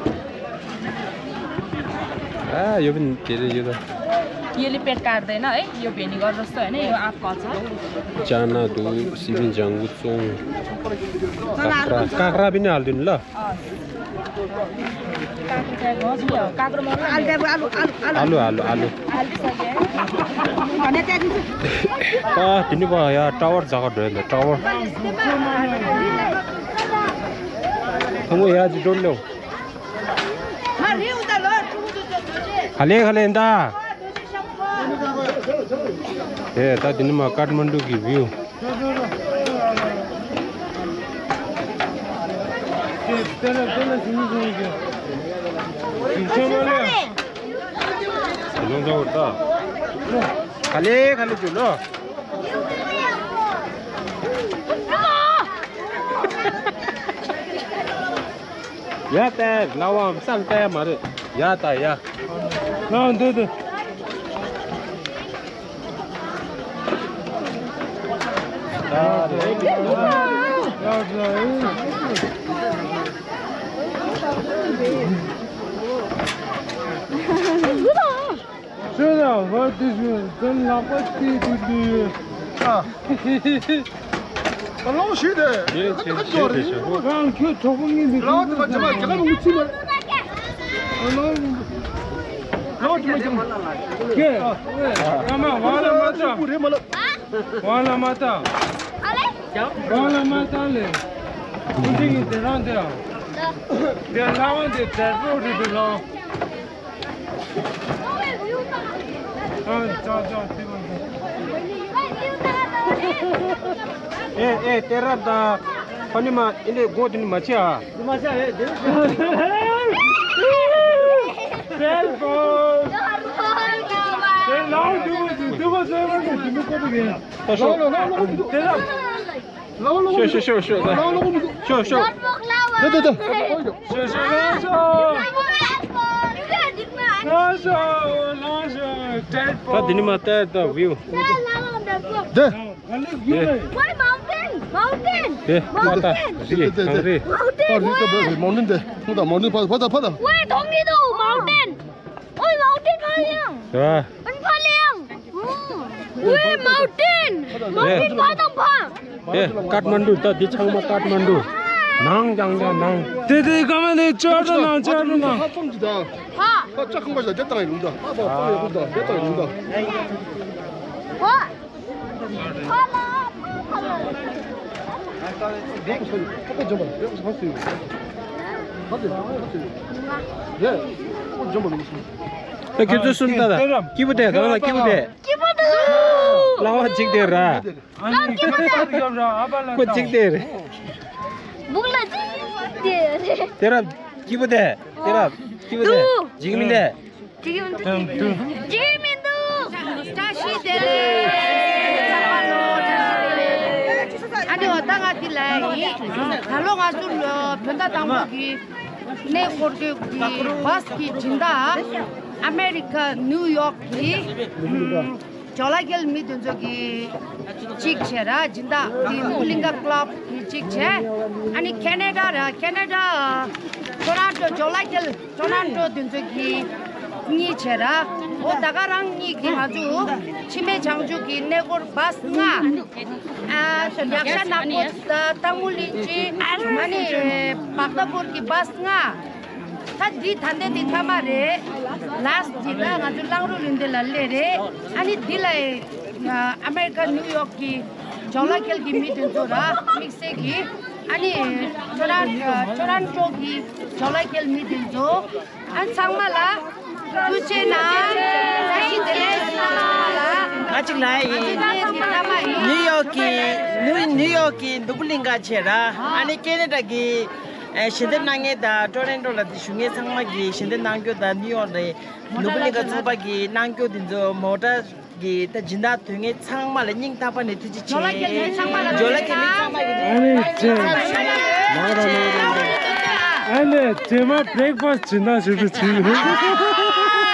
आ, यो पनि धेरै, यो त। यसले पेट काट्दैन है, यो भिनेगर जस्तो होइन, यो आफ गर्छ। चाना, धु, सिमी, झ्याङ्गु, चोङ, काँक्रा, काँक्रा पनि हालिदिनु ल। अँ। काँक्रो चाहिँ हो, काँक्रो मगाउनु। आलु, आलु, आलु, आलु। आलु, आलु, आलु। हालिदिइसकेँ है। भने त्यहाँ दिन्छु। आ, तिनी भयो यार, टावर जग्गा ढोयो नि, टावर। तुम यहाँ जी जोड़ लो। खाले, खाले, इंदा। ए, ता तिनी मा काठमाडौँ की व्यू। ཡོང་ཚོར་ད། ག་ལེ་ག་ལེ་བྱུང་ལོ། ཡ་ད་ལ་བ་བསམ་ད་ཡ་མ་རེད། ཡ་ད་ཡ། ལ་འདུག་འདུག་ཁྱོད་ལ་བར་དུ་ཞུ་དོན་ལག་པ་དེ་དུ་དུ། ཨ། ལོང་ཞུས་ཏེ། ཡེ་ཁྱེད་ཞུས་ཏེ་ཞུ། རང་ཁྱོད་གྲོགས་པོ་ངན་པའི་ལོང་དུ་མ་ཅི་མ་རྒྱ་གར་མི་ཚུད་མ། ལོང་ཅི་མ་ཅི་མ། ཀྱེ། ཨ་མ་ཝ་ལ་མ་ཏ། ཝ་ལ་མ་ཏ། ཝ་ལ་མ་ཏ་ལེ། ཁོ་ཚོ་ཡིན་དེ་རང་དེ་ཨ། དེ་ལ་བ་དེ་དེ་རོ་རི་དུ་ལོང་། ཨེ་ཨེ་དེ་རབ་ད། ཁོ་ནི་མ་ཨིན་དེ་གོ་དེ་ནི་མ་ཆེ་ཨ། དེ་མ་ཆེ་ཨེ་དེ། སེལ་ཕོན། དེ་ལའོ་དུ་བ་དུ་བ་སེལ་ཕོན་དུ་མི་གོ་དུ་གེ། ད་ཤོག་དེ་རབ། ཤོ་ཤོ་ཤོ་ཤོ། ཤོ་ཤོ། ཤོ་ཤོ། ཤོ་ཤོ། ལ་ཤོ། ལ་ཤོ། ལ་ཤོ། ད་འདི་ནི་མ་ལྟ་ད་བིའུ། དེ། Why mountain? Mountain. དེ་མ་ལྟ་རི་གངས་རི། Mountain. Mountain དེ། ཁོང་ད་མའོན་ཊེན་ཕ་ཕ་ད་ཕ་ད། Why don't you do mountain? ཨོ་མའོན་ཊེན་ཕ་ལེང་། ཨ་ཕ་ལེང་། ཨོ་ཝེ་མའོན་ཊེན། མའོན་ཊེན་ཕ་དང་ཕ། ཨེ་ཀཏ་མན་ཌུ། ད་འདི་ཚང་མ་ཀཏ་མན་ཌུ། ནང་ཀྱང་ཀྱང་ནང་། དེ་དེ་ག་མ་ནས་ཅོར་དུ་ནང་ཅོར་དུ་ནང་། ཧ་ཙམ་གྱི་ད། ཧ། ཧ་ཅག་ཁང་པ་ཞིག་དེ་བཏང་ཡིན་ལུང་ད། ཧ་པ་པ་ཡོད་ལུང་ད་དེ་བཏང་ཡིན་ལུང་ད། ཧ། ད་ཁྱོད་ཚོ་གསུམ་ལྟ་ད། སྐྱིད་པོ་དེ་གང་ལ་སྐྱིད་པོ་དེ། སྐྱིད་པོ་འདུག་ལ་བ་གཅིག་དེ་ར། ཁོ་གཅིག་དེ་རེད། སྦུག་ལ་གཅིག་དེ་རེད། དེ་ར་སྐྱིད་པོ་དེ། དེ་ར་སྐྱིད་པོ་དེ། འདུག་འཇིགས་མི་དེ། ཅིག་ཡོང་དུ། ཅིག་མི་འདུག་བཀྲ་ཤིས་བདེ་ལེགས། ཚང་མ་ལོ་བཀྲ་ཤིས་བདེ་ལེགས། ཨ་ནི་འོ་ད་ང་འདི་ལ་ཡིན། ད་ལོ་ང་ཚོ་ལོ་བོད་ཟླ་དང་པོ་གི་གནས་སྐོར་སྐྱོད་ཀྱི་བཱས་ཀྱི་སྦྱིན་བདག་ཨ་མེ་རི་ཁ་ནིའུ་ཡོག་གི་ཇོ་ལ་ཁེལ་མི་དེ་ཚོ་གི་གཅིག་བྱས་ར། སྦྱིན་བདག་གི་ནུ་གླིང་ག་ཀླབ་གི་གཅིག་བྱས། ཨ་ནི་ཁེ་ན་ཌ་ར། ཁེ་ན་ཌ་ཊོ་རོན་ཊོ་ཇོ་ལ་ཁེལ། ཊོ་རོན་ཊོ་དེ་ཚོ་གི་གཉིས་བྱས་ར། འོ་ད་ག་རང་གཉིས་ཀྱི་ང་ཚོ་འཆི་མེད་བྱང་ཆུབ་ཀྱི་གནས་སྐོར་བཱས་ལྔ། ཨ་ཡག་ཤ་ནག་པོ་དང་སྟག་མོ་གླིང་ཆེན། ཨ་ནི་བག་ད་པོར་གྱི་བཱས་ལྔ། ད་འདི་ད་ལྟ་འདི་མཐའ་མ་རེད། ལཱསི་ཊི་འདི་ད་ང་ཚོ་གླང་རུ་རིང་དེ་ལ་སླེབས་རེད། ཨ་ནི་འདི་ལ་ཨ་མེ་རི་ཁ་ནིའུ་ཡོག་གི་ཇོ་ལ་ཁེལ་གྱི་མི་དེ་ཚོ་ར་དམིགས་བསལ་གྱི། ཨ་ནི་ཊོ་རོན་ཊོ་རོན་ཊོ་གི་ཇོ་ལ་ཁེལ་མི་དེ་ཚོ། ཨ་ཚང་མ་ལ་ཐུགས་རྗེ་གནང་། བཀྲ་ཤིས་བདེ་ལེགས་ཚང་མ་ལ། ང་གཅིག་ལ་ཡིན། ང་གཅིག་ལ་ཡིན། ནིའུ་ཡོག་གི་ནིའུ་ནིའུ་ཡོག་གི་ནོར་བུ་གླིང་ག་བྱས་ར། ཨ་ནི་ཁེ་ན་ཌ་གི་ཨ་ཞལ་འདེབས་གནང་མཁན་དང་ཊོ་རོན་ཊོ་ལ་དེ་བཞུགས་མཁན་ཚང་མ་གི་ཞལ་འདེབས་གནང་རྒྱུ་དང་ནིའུ་ཡོག་ནས་ནོར་བུ་གླིང་ག་ཚོགས་པ་གི་གནང་རྒྱུ་དེ་ཚོ་མོ་ཊ་གི་ད་སྦྱིན་བདག་དོན་ངེས་ཚང་མ་ལ་སྙིང་ཐག་པ་ནས་ཐུགས་རྗེ་ཆེ། ཇོ་ལ་ཁེལ་ཚང་མ་ལ་སྙིང་ཐག་པ་ནས་ཐུགས་རྗེ་ཆེ། ཨ་ནི་ཆེ། ཨ་ནི་རྗེས་མ་བྷི་རེག་ཕ་སི་ཊི་སྦྱིན་བདག་ཞིག་ཏུ་བྱིན།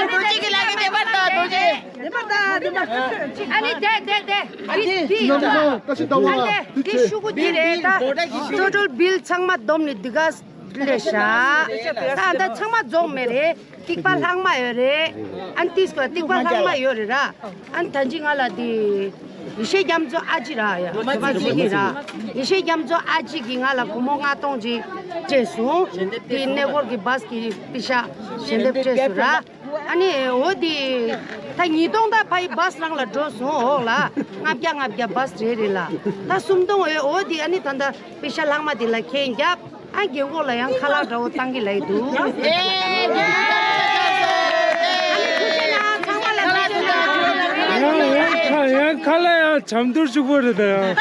རྡོ་རྗེ་གི་ལག་གི་དེ་པར་དང་རྡོ་རྗེ། ཨ་ནི་དེ་དེ་དེ། ཨ་ནི་དེ་ཤུ་གུ་དེ་རེད་ད། ཊོ་ཊལ་བིལ་ཚང་མ་བསྡོམས་ནས་འདི་ག་ལས་བཞག་ད་ད་ཚང་མ་རྫོགས་མེད་རེད། ཐིགས་པ་ལྷག་མ་ཡོད་རེད། ཨན་ཏིས་ཀོ་ཐིགས་པ་ལྷག་མ་ཡོད་རེད་ར། ཨན་ད་ཅི་ང་ལ་དེ་ཡེ་ཤེས་རྒྱ་མཚོ་ཨ་ཅི་ར་ཡ་ཁྱོད་པ་ཅི་གི་ར། ཡེ་ཤེས་རྒྱ་མཚོ་ཨ་ཅི་གི་ང་ལ་སྒོར་མོ་ལྔ་སྟོང་ཅིག་སྤྲད་སོང་། དེ་གནས་སྐོར་གི་བཱས་གི་པི་ཤ་ཞལ་འདེབས་སྤྲད་སོང་ར། ཨ་ནི་འོ་དེ་ད་ཉིས་སྟོང་ད་ཕ་ཡི་བཱས་རང་ལ་འགྲོ་སོང་འོག་ལ། ལྔ་བརྒྱ་ལྔ་བརྒྱ་བཱས་རེ་རེ་ལ་ད་སུམ་སྟོང་འོ་འོ་དེ་ཨ་ནི་ད་ད་པི་ཤ་ལྷག་མ་དེ་ལ་ཁྱེད་རྒྱབ། ཨ་རྒན་གོག་ལ་ཡང་ཁ་ལག་འདྲ་བོ་བཏང་གི་ལ་ཡི་འདུག་ཨ་ནི་ཐུགས་རྗེ་གནང་། ཚང་མ་ལ་ཐུགས་རྗེ་གནང་། ཡང་ཁ་ཡང་ཁ་ལག་ཡང་། ཁ་ལག་འཇམ་ཐུར་ཕྱུག་པོ་རེད་ད་ཡང་།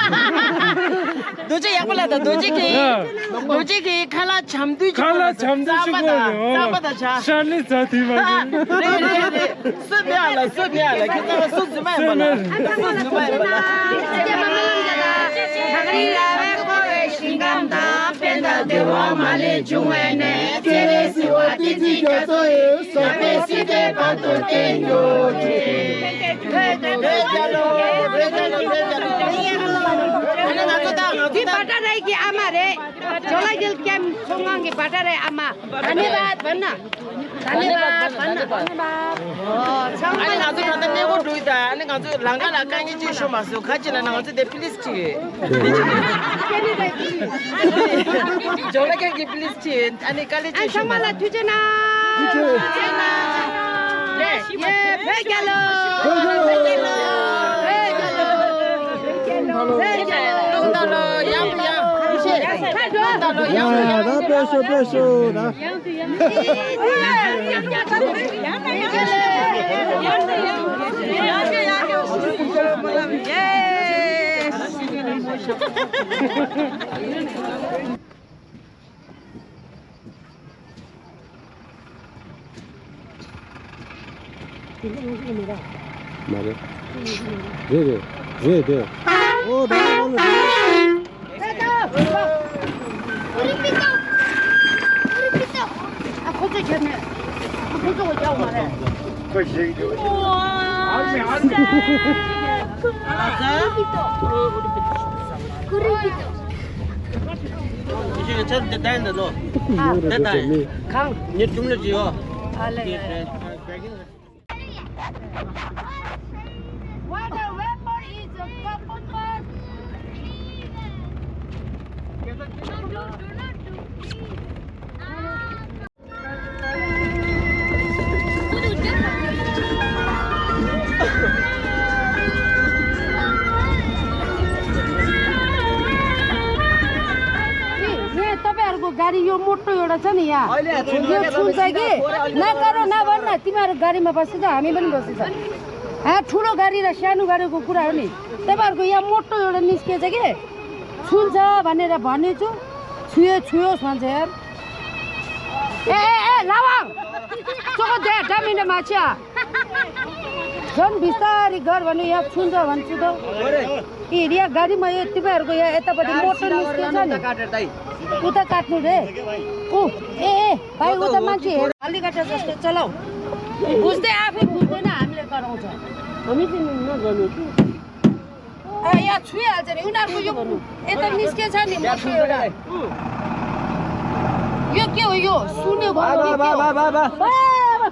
རྡོ་རྗེ་ཡག་པོ་ལ་ད་རྡོ་རྗེ་གི། ཡ། རྡོ་རྗེ་གི་ཁ་ལག་འཇམ་ཐུར་ཕྱུག་པོ་ཁ་ལག་འཇམ་ཐུར་ཕྱུག་པོ་རེད། རྩམ་པ་དང་ཇ། ཤ་ནི་ཛ་དི་མ་རེད། རེད་རེད་རེད། སུ་མེད་ཨ་ལ་སུ་མེད་ཨ་ལ་ཁྱེད་ཚང་མ་སུ་རྫུན་མ་ཡིན་པ་ལ། སུ་རྫུན་མ་ཡིན་པ་ལ། འདི་བ་ཏྲ་རའི་གི་ཨ་མ་རེད། ཇོ་ལ་གིལ་ཀེམ་ཚོང་ཁང་གི་བ་ཏྲ་རའི་ཨ་མ། धन्यवाद भन्न। धन्यवाद भन्न। ཨ་ནི་ང་ཚོ་ད་ལྟ་གནས་སྐོར་འགྲོ་ཡི་ད། ཨ་ནི་ང་ཚོ་ལམ་ཁ་ལ་དཀའ་ངལ་ཅིག་ཤོར་མ་སོང་། ག་ཅི་ལ་ན་ང་ཚོ་དེ་པི་ལིས་ཅིག་ཡོད། ཇོ་ལ་ཀན་གྱི་པི་ལིས་ཅིག་ཡོད། ཨ་ནི་དཀའ་ལས་ཅིག་ཤོར་མ་སོང་། ཚང་མ་ལ་ཐུགས་རྗེ་གནང་། ཐུགས་རྗེ་གནང་། ཡེ་བོད་རྒྱལ་ལོ། བོད་རྒྱལ་ལོ། བོད་རྒྱལ་ལོ། བོད་རྒྱལ་ལོ། ལུང་དང་ལོ་ཡང་དུ་ཡང་། ལུང་དང་ལོ་ཡང་དུ་ཡང་། ཡ་ད་དཔེ་ཤོ་དཔེ་ཤོ་ད། མ་རེད། རེད་རེད། རེད་རེད། ཨོ་ད་ཨོ་ལ་རེད། ཨ་ཁོ་ཚོས་ཁྱེར་ནས། ཨ་ཁོ་ཚོ་གོ་རྒྱག་མ་རེད། ཁོ་ཞིག་འདུག་ཨ་ཙི། ཁྱེད་ཆར་འདི་ད་ཡིན་ད་ལོ། འདི་ད་ཡིན། གང་། ཉེར་གཅིག་ལ་བྱིའོ། ཨ་ལེ། What a weapon is a couple. ए, तपाईँहरूको गाडी यो मोटो एउटा छ नि यहाँ, यो छुन्छ कि? नगरो, नभन्न, तिमीहरू गाडीमा बस्छ, हामी पनि बस्छ। ए, ठुलो गाडी र सानो गाडीको कुरा हो नि। तपाईँहरूको यहाँ मोटो एउटा निस्केछ कि? छुन्छ भनेर भनेछु, छुयो, छुयोस् भन्छ यार। ए, ए, ए, लावाङ! चोको दे, डामिने माछ्या। झन् बिस्तारी गर भने यहाँ छुन्छ भन्छु त। ए, यहाँ गाडीमा यो तिमीहरूको यहाँ यतापट्टि मोटर निस्केछ नि। उता काट्नु रे। ऊ, ए, ए, भाइ, उता मान्छे हेर। हेलिकप्टर जस्तो चलाऊ। बुझ्दै आफै बुझ्दैन, हामीले गराउँछ। हामी चाहिँ नगर्नु कि। अँ, यहाँ छुइहाल्छ नि उनीहरूको यो यता निस्केछ नि, मोटो एउटा। यो के हो यो? सुने भयो, यो के हो? बा, बा, बा, बा, बा। बा, बा।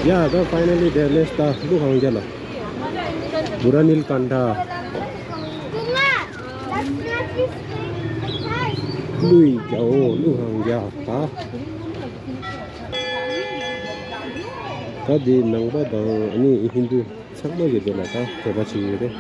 Yeah, the finally they reached the Luhangya. Buranil Kanda. ཀླུའི་རྒྱལ་པོ་ཀླུ་ཧང་རྒྱལ་དང་། ད་དེ་ནང་པ་དང་ཨ་ནི་ཧིན་དུ་ཚང་མ་གི་དེ་ལ་ད་དད་པ་བྱེད་ཀྱི་ཡོད་རེད།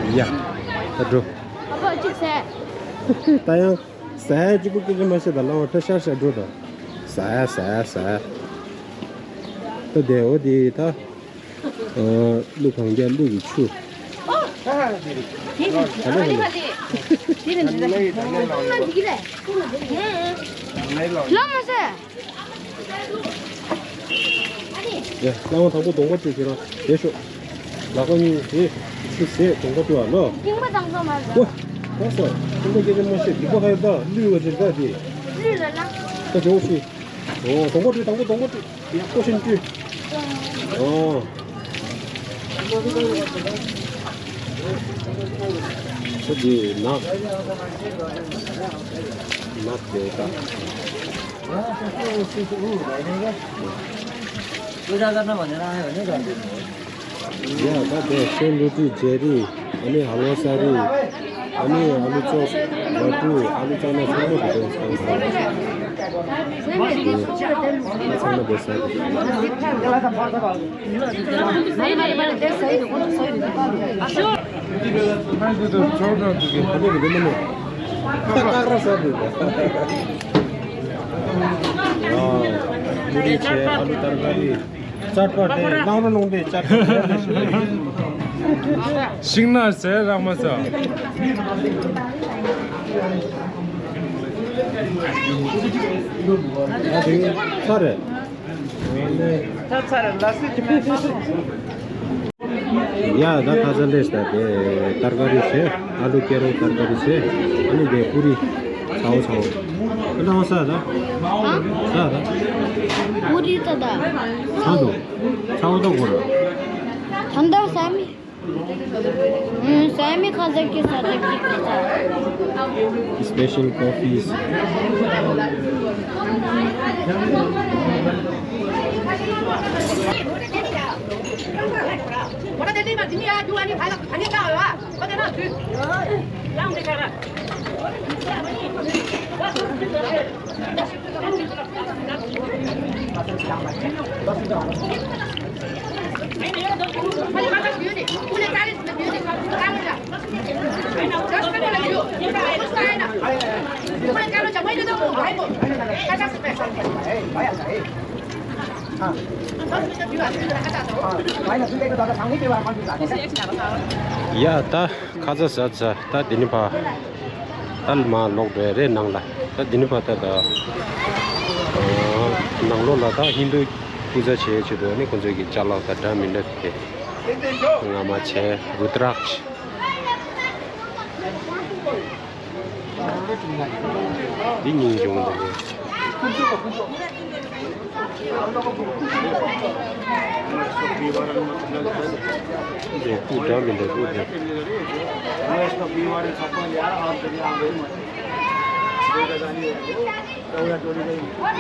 ཡ། ད་འགྲོ། ཨ་ཕ་གཅིག་ཟས། ད་ཡང་ཟ་ཡ་གཅིག་པུ་སྐད་ཆ་མ་བཤད། ད་ལམ་བར་ཁྲ་ཤར་ཤར་འགྲོ་ད། ཟ་ཡ་ཟ་ཡ་ཟ་ཡ། ད་དེ་འོ་དེ་ད། ཨ། ཀླུ་གང་རྒྱ་ཀླུ་གི་ཆུ། ལ་མ་ཟེར། ཡ། ལ་མ་དང་པོ་གདོང་པ་བཀྲུས་ཁྱེད་རང་། དེ་ཤོག་ལག་པ་གཉིས་དེ་ཆུ་ཟས་གདོང་པ་བཀྲུས་ཨ་ལོ། ཤིང་པ་དང་པོ་མ་ཟེར། ཨོ། ད་སོ། ཤིང་པ་སྐད་ཆ་མ་བཤད། སྡིག་པ་ཁ་ཡོད་ད། ཀླུ་བ་ཟེར་ད་དེ། ཀླུ་ལ་ལ། ད་དེ་འོ་ཤི། ཨོ། གདོང་པ་བཀྲུས། དང་པོ་གདོང་པ་བཀྲུས། ཡག་པོ་ཞིག་བཀྲུས། ཨོ། ཁོ་གི་ནག་ནག་དེ་ད། ཡ། ད་དེ་ཤོ་ལུ་ཏི་ཇེ་རི། ཨ་ནི་ཧ་ལོ་ས་རི། ཨ་ནི་ཨ་ལུ་ཙོག་བ་ཏུ། ཨ་ལུ་ཙོག་ན་ཚང་མ་དེ་ཚང་མ་དེ་ཚང་མ་དེ་ས་རི། ཤིང་ནགས་ཟས་རག་མ་ཟ། ཚར་རེད། ཚར་ཚར་ལ་སི་ཅི་མེད་མ་སོང་། ཡ། ད་ཁ་ཚ་ལེས་ད་དེ་ཏར་ཀ་རི་བྱས། ཨ་ལུ་ཀེ་རོ་ཏར་ཀ་རི་བྱས། ཨ་ནི་དེ་པུ་རི་ཚ་བོ་ཚ་བོ། ཨ་ནི་ས་ད། ས་ད། པུ་རི་ད་ད། ཚ་འདུག་ཚ་བོ་ད་གོ་ར། ད་ད་ས་མི། ཨུམ། ས་མི་ཁ་ཚ་ཀི་ས་ཚ་ཀི་ཁ་ཚ། Special coffees. ཡ། ད་ཁ་ཚ་ཟ་ཟ། ད་འདི་ནི་ཕ། ད་མ་ལོག་འགྲོ་ཡ་རེད་ནང་ལ། ད་འདི་ནི་ཕ་ད་ད། ནང་ལོགས་ལ་ད་ཧིན་དུ་སྐུ་ཚ་བྱེད་ཆེད་དུ་ནི་ཁོང་ཚོའི་གི་ཅ་ལག་ད་འདྲ་མི་འདྲ་དེ་ང་མ་བྱས། རུ་ཏྲག་འདི་སྙིང་རྗེ་མོ་འདུག་གས། འདི་སྐུ་འདྲ་མི་འདྲ་སྐུ་འདྲ།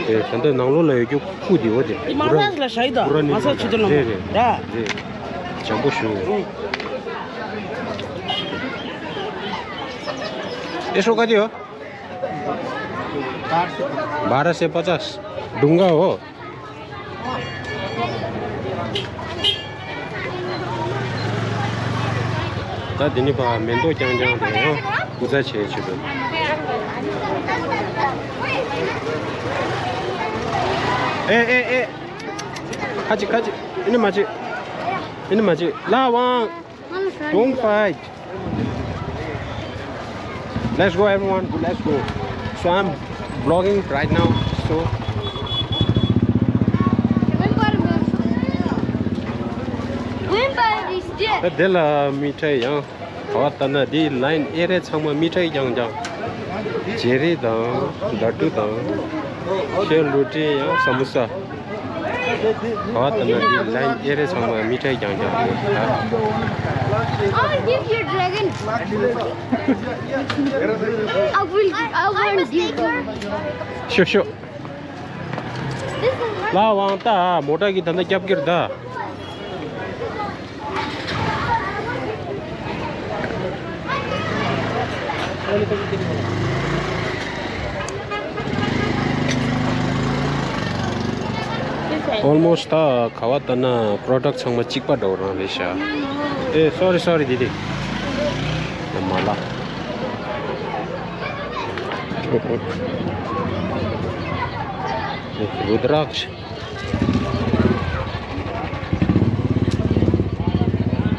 ཨེ། ད་ལྟ་ནང་ལོགས་ལ་ཡོད་རྒྱུ་སྐུ་འདི་འོ་དེ། ये महाराज ला शायद, हाँ, सा छुट्टी ना। རེད་རེད། རེད། འཇམ་པོ་ཞུ། ये सौ का दियो। बारह से पचास। दूंगा हो। ད་འདི་ནི་ཕ་མེ་ཏོག་རྐྱང་རྐྱང་དང་ཡང་སྐུ་ཚ་བྱས་ཆེད་དུ། ཨེ་ཨེ་ཨེ། ཁ་ཅིག་ཁ་ཅིག་ཨེ་ནི་མ་ཅིག་ཨེ་ནི་མ་ཅིག་ལ་དབང་། Don't fight. Let's go, everyone. Let's go. So I'm vlogging right now. So. ད་དེ་ལ་མི་ཁྲ་ཡང་ག་བ་ལྟ་ན་དེའི་ལའིན་ཨེ་རེ་ཚང་མ་མི་ཁྲ་རྐྱང་རྐྱང་། ཇེ་རི་དང་ཌ་ཀྲུ་དང་ཤེ་ལུ་ཏི་ཡང་ས་མུ་ས། ག་བ་ལྟ་ན་འདི་ལའིན་ཨེ་རེ་ཚང་མ་མི་ཁྲ་རྐྱང་རྐྱང་རེད་ད། I will give you dragon. I will, I won't give you. ཤོ་ཤོ། ལ་དབང་ད་མོ་ཊ་གི་ད་ལྟ་རྒྱབ་ཀྱི་རེད་ད། Almost ད་ག་བ་ལྟ་ན་པྲོ་ཌག་ཚང་མ་གཅིག་པ་འདྲ་བོ་རང་རེད་ཤག་ཨེ། སོ་རི་སོ་རི། དེ་དེ་མ་ལ། རུ་དྲག་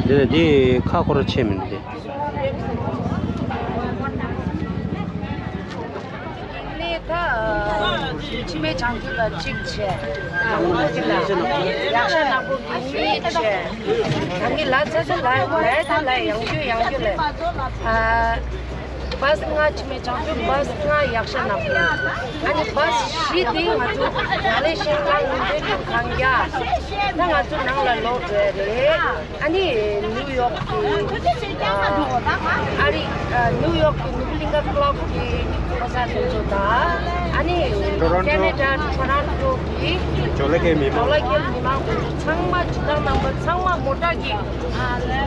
འདི་འདི་ཁ་ཁོ་ར་ཆེ་མིན་འདི། ནས་ད་འཆི་མེད་བྱང་ཆུབ་ལ་གཅིག་བྱས། ཡག་ཤ་ནག་པོ་གི་གཉིས་བྱས། ད་ངས་ལ་ཚ་ཚ་ལ་ལ་ད་ལ་ཡང་རྒྱུ་ཡང་རྒྱུ་ལ། ཨ། བཱས་ལྔ་འཆི་མེད་བྱང་ཆུབ་བཱས་ལྔ་ཡག་ཤ་ནག་པོ། ཨ་ནི་བཱས་བཞི་དེ་ང་ཚོ་ཡང་ལེ་ཤིང་ཀང་ངོས་འཛིན་དུ་གང་རྒྱ། ད་ང་ཚོ་ནང་ལ་ལོག་འགྲོ་ཡ་རེད། ཨ་ནི་ནིའུ་ཡོག་གི་ཨ་རི་ནིའུ་ཡོག་གི་ནུབ་གླིང་ག་ཀློབ་ཀྱི་གོ་ས་དེ་ཚོ་དང་། ཨ་ནི་ཀེ་ནེ་ཌ་ཊོ་རོན་ཊོ་གི་ཇོ་ལེ་ཁའི་མི་མང་ཇོ་ལེ་ཁའི་མི་མང་དེ་ཚོ་ཚང་མ་སྤྱི་བཏང་རྣམ་པ་ཚང་མ་མོ་ཊ་གི་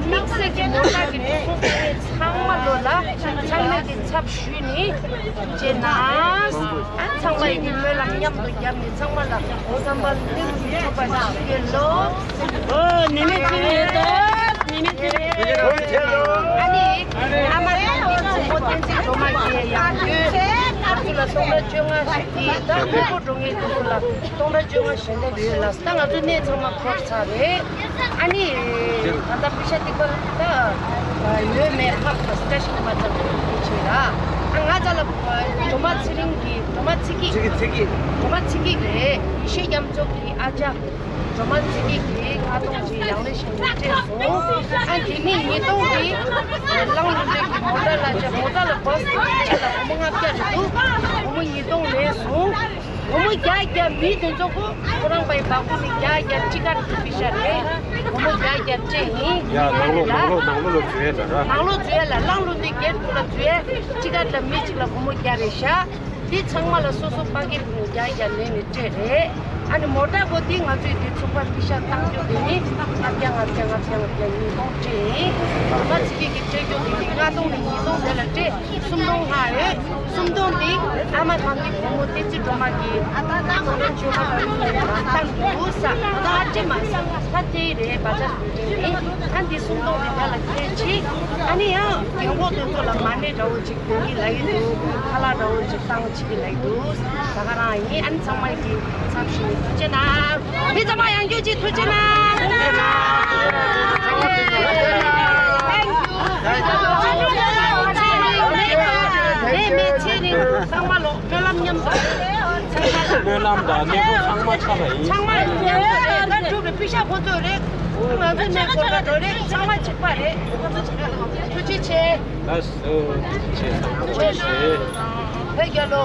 དམིགས་བསལ་གྱི་མོ་ཊ་གི་འགྲོ་སོང་དེ་ཚང་མ་ལོ་ལ་ཚང་མ་གི་ཚབ་ཞུས་ནི་བྱས་ན། ཨ་ཚང་མ་ཡི་གི་སྨོན་ལམ་མཉམ་དུ་བརྒྱབ་ནས་ཚང་མ་ལ་འོ་བསམ་པ་ལེགས་སུ་ཐུབ་པ་ཞིག་ཡོད་ལོ། ཨོ་ཉི་མ་གཅིག་ཡོད་ད། ཉི་མ་གཅིག་ཡོད། ཨ་ནི་ཨ་མ་ཚང་གི་གཅུང་པོ་བསྟན་འཛིན་སྒྲོལ་མ་གིས་ཡང་ཡོད། ང་ཚོ་ལ་སྟོང་ཕྲག་བཅོ་ལྔ་ཞིག་གིས་ད་སློབ་གྲོགས་འགྲོ་ངེས་དེ་ཚོ་ལ་སྟོང་ཕྲག་བཅོ་ལྔ་ཞལ་འདེབས་ཡོད་ལ། ད་ང་ཚོ་གནས་ཚང་མ་འཁོར་ཚར་རེད། ཨ་ནི་ད་ལྟ་པེ་ཤ་ཏིག་པ་ད་ཡོད་མེད་ཧ་གོ་སི་ཊི་ཤན་མ་ཚང་གི་ཆེ་ར། ཨ་ང་ཚ་ལ་སྒྲོལ་མ་ཚེ་རིང་གི་སྒྲོལ་མ་ཚེ་སྐྱིད། ཚེ་སྐྱིད་ཚེ་སྐྱིད། སྒྲོལ་མ་ཚེ་སྐྱིད་རེད། ཡེ་ཤེས་རྒྱ་མཚོ་གི་ཨ་ཅག་སྒྲོལ་མ་ཚེ་སྐྱིད་ཀྱིས་ལྔ་སྟོང་ཅིག་ཡང་ལེ་ཤིང་ནས་སྤྲད་སོང་། ཨ་དེ་ནས་ཉིས་སྟོང་དེ་གླང་ལུང་འདྲེན་གྱི་མོ་ཊ་ལ་བཅའ། མོ་ཊ་ལ་བཱས་ཅིག་ལ་སྒོར་མོ་ལྔ་བརྒྱ་རེད་འདུག་སྒོར་མོ་ཉིས་སྟོང་ལེན་སོང་། སྒོར་མོ་བརྒྱ་བརྒྱ་མི་དེ་ཚོ་ཁོ་ཁོ་རང་པའི་བ་ཀུ་ནི་བརྒྱ་བརྒྱ་གཅིག་ག་རེ་ཕི་ཤ་རེད། སྒོར་མོ་བརྒྱ་བརྒྱ་སྤྲད་ཡིན། ཡ་ནང་ལོགས་ནང་ལོགས་ནང་ལོགས་ལ་འཛུལ་ཡས་ལ་ར། ནང་ལོགས་འཛུལ་ཡས་ལ་གླང་ལུང་འདྲེན་གྱི་སྒེར་དུ་ལ་འཛུལ་ཡས་གཅིག་ག་ལ་མི་གཅིག་ལ་སྒོར་མོ་བརྒྱ་རེད་ཤག་དེ་ཚང་མ་ལ་སོ་སོ་ཕ་གི་བུ་བརྒྱ་བརྒྱ་ལེན་ནས་སྤྲད་རེད། ཨ་ནི་མོ་ཊ་གོ་དེ་ང་ཚོའི་དེ་ཚོགས་པ་ཕི་ཤ་བཏང་རྒྱུ་དེ་ནི་ལྔ་བརྒྱ་ལྔ་བརྒྱ་ལྔ་བརྒྱ་ལྔ་བརྒྱ་ཉིས་སྟོང་སྤྲད་ཡིན། སྒོར་མོ་ཚེ་སྐྱིད་ཀྱིས་སྤྲད་རྒྱུ་དེ་ནི་ལྔ་སྟོང་ནས་ཉིས་སྟོང་དེ་ལ་སྤྲད། སུམ་སྟོང་ལྷག་རེད། སུམ་སྟོང་འདི་ཨ་མ་གང་གི་བུ་མོ་བསྟན་འཛིན་སྒྲོལ་མ་གིས་ཨ་ད་ད་གང་ལ་བཅོས་མ་གང་ཡིན་ནས་བཏང་འདུག་ས། ད་ད་ཨ་ཅེ་མ་ས་ད་དེ་རེད་པ། ད་སུམ་སྟོང་རེད། ཨ་འདི་སུམ་སྟོང་རེད། ད་ལ་ཁྱེད་ཅིག་ཨ་ནི་ཡང་རྒན་གོག་དེ་ཚོ་ལ་མ་ཎི་འདྲ་བོ་ཅིག་གོན་གི་ལ་ཡི་འདུག་ཁ་ལག་འདྲ་བོ་ཅིག་བཏང་ཅིག་གི་ལ་ཡི་འདུག་ད་ག་རང་ཡིན། ཨ་ནི་ཚང་མ་གི་ཚབ་ཞུས་ནས་ཐུགས་རྗེ་གནང་། མི་ཚང་མ་ཡང་བསྐྱར་ཅིག་ཐུགས་རྗེ་གནང་། ཐུགས་རྗེ་གནང་། Thank you. ནས་མི་ཚེ་རིང་ཚང་མ་ལོ་སྨོན་ལམ་མཉམ་དུ། སྨོན་ལམ་དང་གནས་སྐོར་ཚང་མ་ཆགས་པ་ཡིན། ཚང་མ་མཉམ་དུ་རེད། ད་འགྲུབ་རེད། པི་ཤ་ཁོ་ཚོ་རེད། ང་ཚོ་གནས་སྐོར་ལ་འགྲོ་རེད། ཚང་མ་གཅིག་པ་རེད། ཐུགས་རྗེ་ཆེ། ལགས་སོ། ཐུགས་རྗེ་ཆེ། ཚང་མ་ཐུགས་རྗེ་ཆེ། བོད་རྒྱལ་ལོ།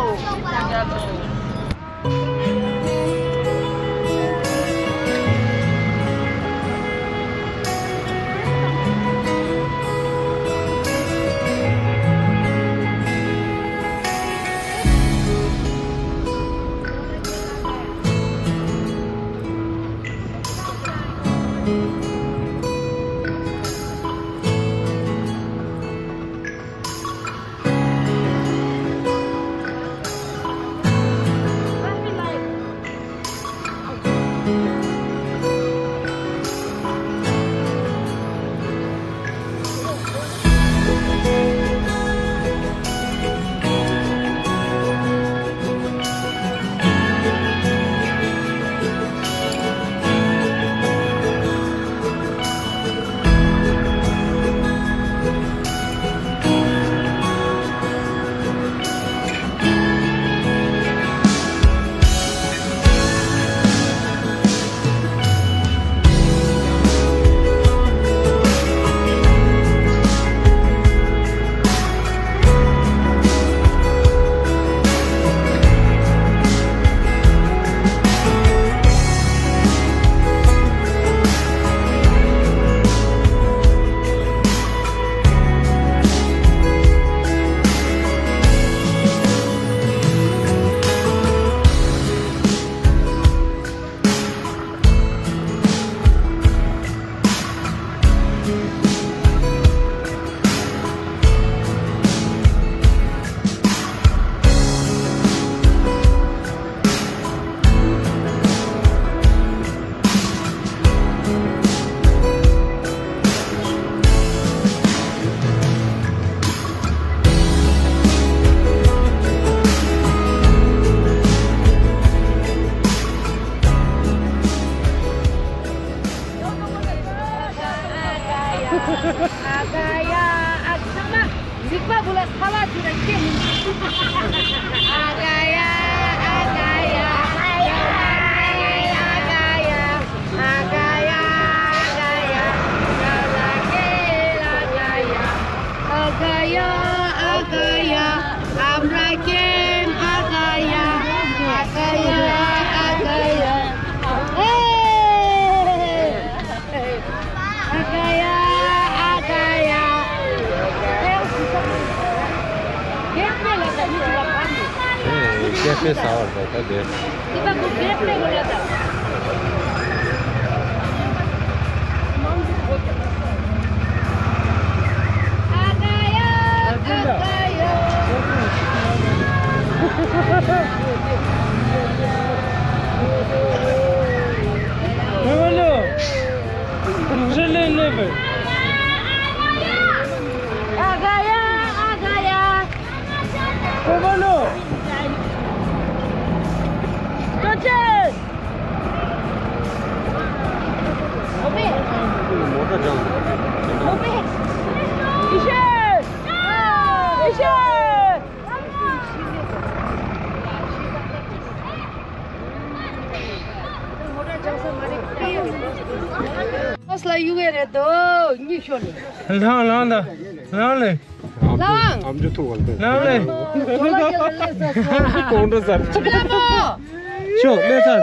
ཨ་ག་ཡ། ཨ་ཚང་མ་རིག་པ་བུ་ལ་ཚ་བ་དུ་ར་སྐྱེ་མི་འདུག་ཨ་ག་ཡ། ཨ་ག་ཡ། ཨ་ག་ཡ། ཨ་ག་ཡ། ཨ་ག་ཡ། ཨ་ག་ཡ། ཨ་ག་ཡ། ཨ་ག་ཡ། ཨམ་ར་ཀེན། ཨ་ག་ཡ། ཨ་ག་ཡ། ཨ་ག་ཡ། ཨེ། ཨ་ག་ཡ། ཨ་ག་ཡ། ཨེ། ཀེ་ཧྥེ་ཟ་བར་འགྲོ་ད་དེ། ལ་གཡུག་གི་རེད་དོ། གཉིད་ཤོར་ནས། ལངས་ལངས་ད། ལངས་ལེ། ལའང་། ཨམ་ཅོག་ཐུག་བ་ལྟ། ལའང་ལེ། གོང་དྲོ་ཟར། ལ་མོ། ཤོག་ལེ་ཚར།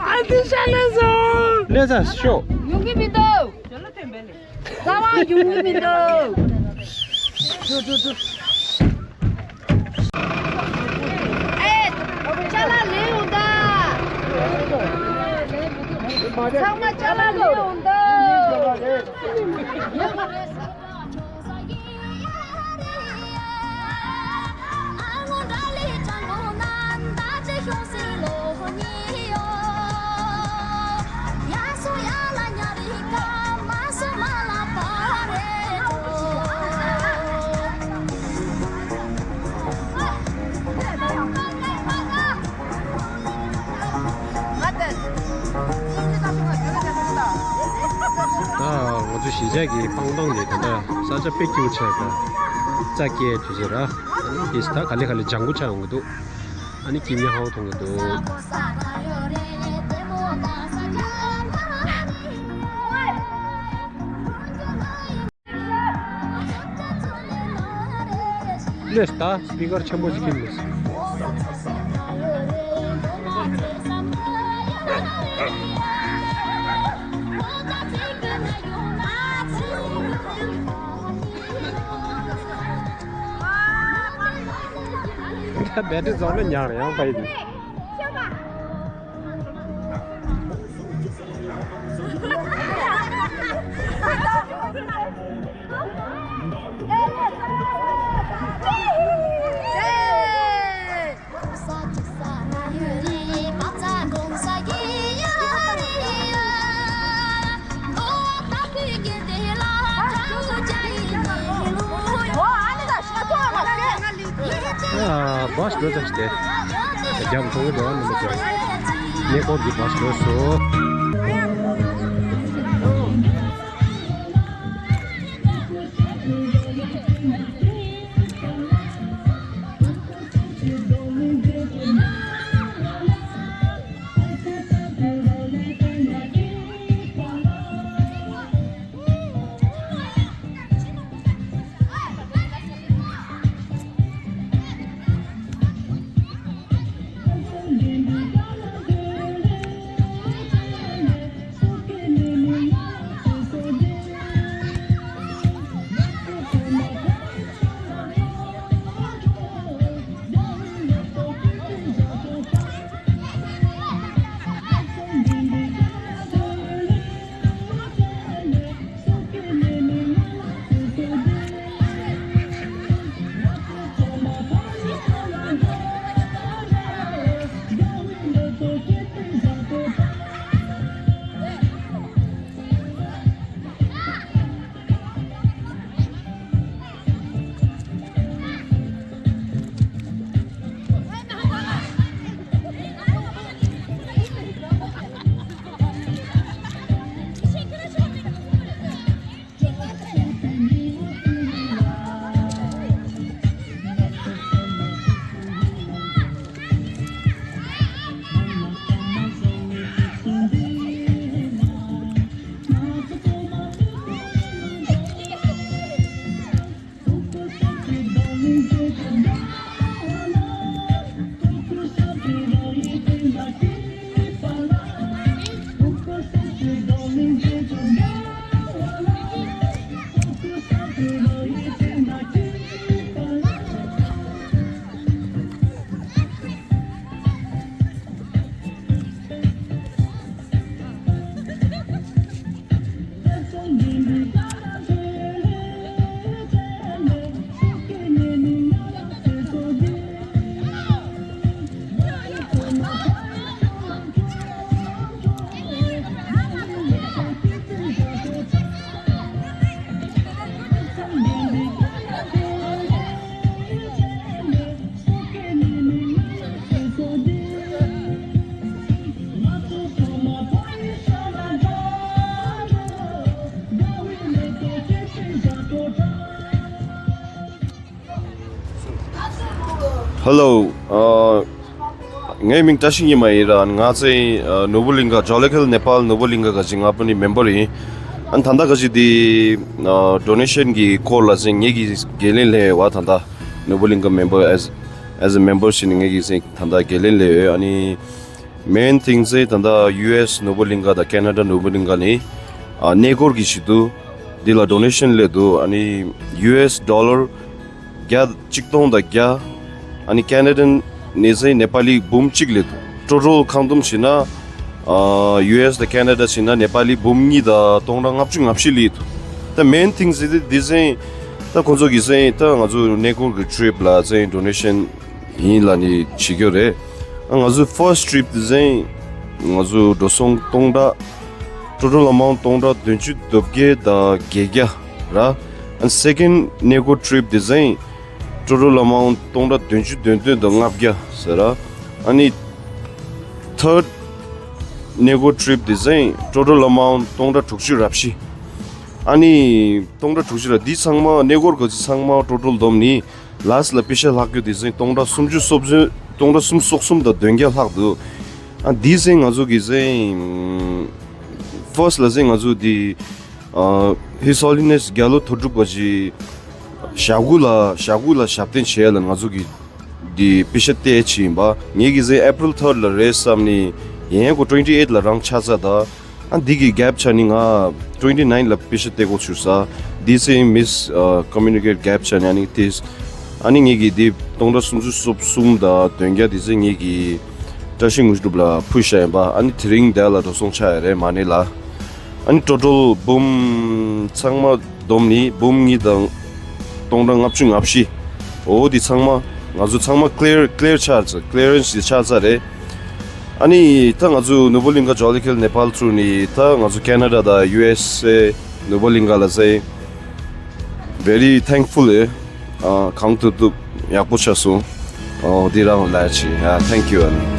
ཨ་ཏི་ཤ་ལེ་ཚར། ལེ་ཚར་ཤོག་ཡོང་གི་མི་འདུག་ལའང་ཡོང་གི་མི་འདུག་ཨེ། ཅ་ལག་ལེན་འོང་ད། ཚང་མ་ཅ་ལག་ལེན་འོང་ད། ད་ང་ཚོ་གཞིས་ཆགས་ཀྱི་སྤང་ཐང་ནས་ད་ལྟ་ས་ཆ་དཔེ་སྐྱིད་པོ་ཆགས་པ། རྩྭ་སྐྱེས་དུས་ཚོད་ར། དེ་ད་ག་ལེ་ག་ལེ་ལྗང་ཁུ་ཆགས་ཡོང་གི་འདུག་ཨ་ནི་སྐྱིད་མྱོང་ཧ་གོ་གཏོང་གི་འདུག་ལོས་ད་སི་པི་ཀར་ཆེན་པོ་ཞིག་ཁྱེར་ལོས། ད་བེ་ཏྲི་རྫོགས་ན་ཉག་རེ་ཡང་པ་ཡི་དུས། ཨ། བཱས་འགྲོ་ཙམ་ཞིག་སྟེ། རྒྱབ་མཐོང་གི་འདུག་ཨ། ནི་མི་འགྲོ། ཉེ་འཁོར་གྱི་བཱས་འགྲོ་སོང་། Hello, ཨ། ངའི་མིང་བཀྲ་ཤིས་ཉི་མ་ཡིན་ར། ང་ཚོའི་ཨ་ནོར་བུ་གླིང་ག་ཇོ་ལི་ཁེལ་ནེ་པཱལ་ནོར་བུ་གླིང་ག་གི་ང་པོ་ནི་མེམ་བར་ཡིན། ཨ་ནི་ད་ལྟ་གི་ཅིག་དེ་ཨ་ཌོ་ནེ་ཤན་གི་སྐོར་ལ་ཅིག་ངེད་ཀྱིས་འགན་ལེན་ལེན་ཡོད་པ། ད་ལྟ་ནོར་བུ་གླིང་ག་མེམ་བར་as as a member ཞིག་ནི་ངེད་ཀྱིས་ཅིག་ད་ལྟ་འགན་ལེན་ལེན་ཡོད། ཨ་ནི་མེན་ཐིང་ཅིག་ད་ལྟ་ཡུ་ཨེས་ནོར་བུ་གླིང་ག་དང་ཁེ་ན་ཌ་ནོར་བུ་གླིང་ག་ནི་ཨ་གནས་སྐོར་གྱི་ཆེད་དུ་འདི་ལ་ཌོ་ནེ་ཤན་ལེན་འདུག། ཨ་ནི་ཡུ་ཨེས་ཌོ་ལར་བརྒྱ་གཅིག་སྟོང་དང་བརྒྱ། ཨ་ནི་ཁེ་ན་ཌ་ནས་ནེ་པ་ལི་འབུམ་གཅིག་ལེན་འདུག། ཊོ་ཊལ་ཁ་འདོམ་བྱས་ན་ཨ་ཡུ་ཨེས་དང་ཁེ་ན་ཌ་བྱས་ན་ནེ་པ་ལི་འབུམ་གཉིས་དང་སྟོང་ཕྲག་ལྔ་བཅུ་ང་བཞི་ལེན་འདུག། ད་མེན་ཐིང་ཅིག་དེ་འདི་ཅིག་ད་ཁོང་ཚོ་གི་ཅིག་ད་ང་ཚོ་གནས་སྐོར་གྱི་ཊི་རིབ་ལ་ཅིག་ཌོ་ནེ་ཤན་ཡིན་ལབ་ནི་བྱེད་རྒྱུ་རེད། ཨ་ང་ཚོ་ཕར་སི་ཊི་ཊི་རིབ་དེ་ཅིག་ང་ཚོ་འགྲོ་སོང་སྟོང་ཕྲག། ཊོ་ཊལ་ཨ་མའུནཊ་སྟོང་ཕྲག་བདུན་ཅུ་དོན་བརྒྱད་དང་བརྒྱད་བརྒྱ་ར། ཨ་སེ་ཀེན་ཌ་གནས་སྐོར་ཊི་རིབ་དེ་ཅིག་ཊོ་ཊལ་ཨ་མའུནཊ་སྟོང་ཕྲག་བདུན་ཅུ་དོན་བདུན་དང་ལྔ་བརྒྱ་ཟེར་ར། ཨ་ནི་ཐར་ཌ་གནས་སྐོར་ཊི་རིབ་དེ་ཅིག་ཊོ་ཊལ་ཨ་མའུནཊ་སྟོང་ཕྲག་དྲུག་ཅུ་ར་བཞི། ཨ་ནི་སྟོང་ཕྲག་དྲུག་ཅུ་ར་འདི་ཚང་མ་གནས་སྐོར་ག་ཚོད་ཚང་མ་ཊོ་ཊལ་བསྡོམས་ནི་ལ་སི་ཊི་ལ་པེ་ཤ་ལྷག་རྒྱུ་དེ་ཅིག་སྟོང་ཕྲག་སུམ་ཅུ་སོ་བདུན། སྟོང་ཕྲག་སུམ་ཅུ་སོ་གསུམ་དང་བདུན་བརྒྱ་ལྷག་འདུག། ཨ་འདི་ཅིག་ང་ཚོ་གི་ཅིག་ཕར་སི་ཊི་ལ་ཅིག་ང་ཚོ་འདི་ཨ་His Holiness རྒྱལ་བ་དོན་གྲུབ་པ་ཅིག་ཞབས་སྐུ་ལ་ཞབས་སྐུ་ལ་ཞབས་བརྟན་བྱས་ལ་ང་ཚོ་གི་འདི་པེ་ཤ་སྟེར་ཡས་ཡིན་པ། ངེད་ཀྱིས་ཅིག་ཨེ་པི་རལ་ཐར་ཌ་ལ་རེད་བསམ་ནི་ཡིན། ཨེ་ཀོ་ཊུ་ཝེན་ཊི་ཨེ་ཊི་ལ་རང་ཆགས་ཚར་ད། ཨ་འདི་གི་གེབ་ཆགས་ནི་ང་ཊུ་ཝེན་ཊི་ནའིན་ལ་པེ་ཤ་སྟེར་དགོས་བྱུང་ས། འདི་ཅིག་མིས་ཨ་ཀོ་མུ་ནི་ཀེཊ་གེབ་ཆགས་ནི། ཨ་ནི་དེ་ཨ་ནི་ངེད་ཀྱིས་འདི་སྟོང་ཕྲག་སུམ་ཅུ་སོ་གསུམ་དང་བདུན་བརྒྱ་འདི་ཅིག་ངེད་ཀྱིས་བཀྲ་ཤིས་དངོས་གྲུབ་ལ་ཕུལ་བཞག་ཡིན་པ། ཨ་ནི་དེ་རིང་འདི་ལ་འགྲོ་སོང་ཆགས་ཡོད་རེད་མ་ཎི་ལ། ཨ་ནི་ཊོ་ཊལ་འབུམ་ཚང་མ་བསྡོམས་ནི་འབུམ་གཉིས་དང་སྟོང་ཕྲག་ལྔ་བཅུ་ང་བཞི། འོ་འདི་ཚང་མ་ང་ཚོ་ཚང་མ་ཀི་ལི་ཡར་ཀི་ལི་ཡར་ཆགས་ཚར། ཀི་ལི་ཡར་རེན་སི་ཆགས་ཚར་རེད། ཨ་ནི་ད་ང་ཚོ་ནོར་བུ་གླིང་ག་ཇོ་ལི་ཁེལ་ནེ་པཱལ་ཚུར་ནི་ད་ང་ཚོ་ཁེ་ན་ཌ་དང་ཡུ་ཨེས་ཨེ་ནོར་བུ་གླིང་ག་ལ་ཅིག་very thankful ཨེ། ཨ་གང་ཐུབ་ཐུབ་ཡག་པོ་ཆགས་སོང་། ཨོ་འདི་རང་ལ་ཅིག་ཨ་thank you ཨ་ནི།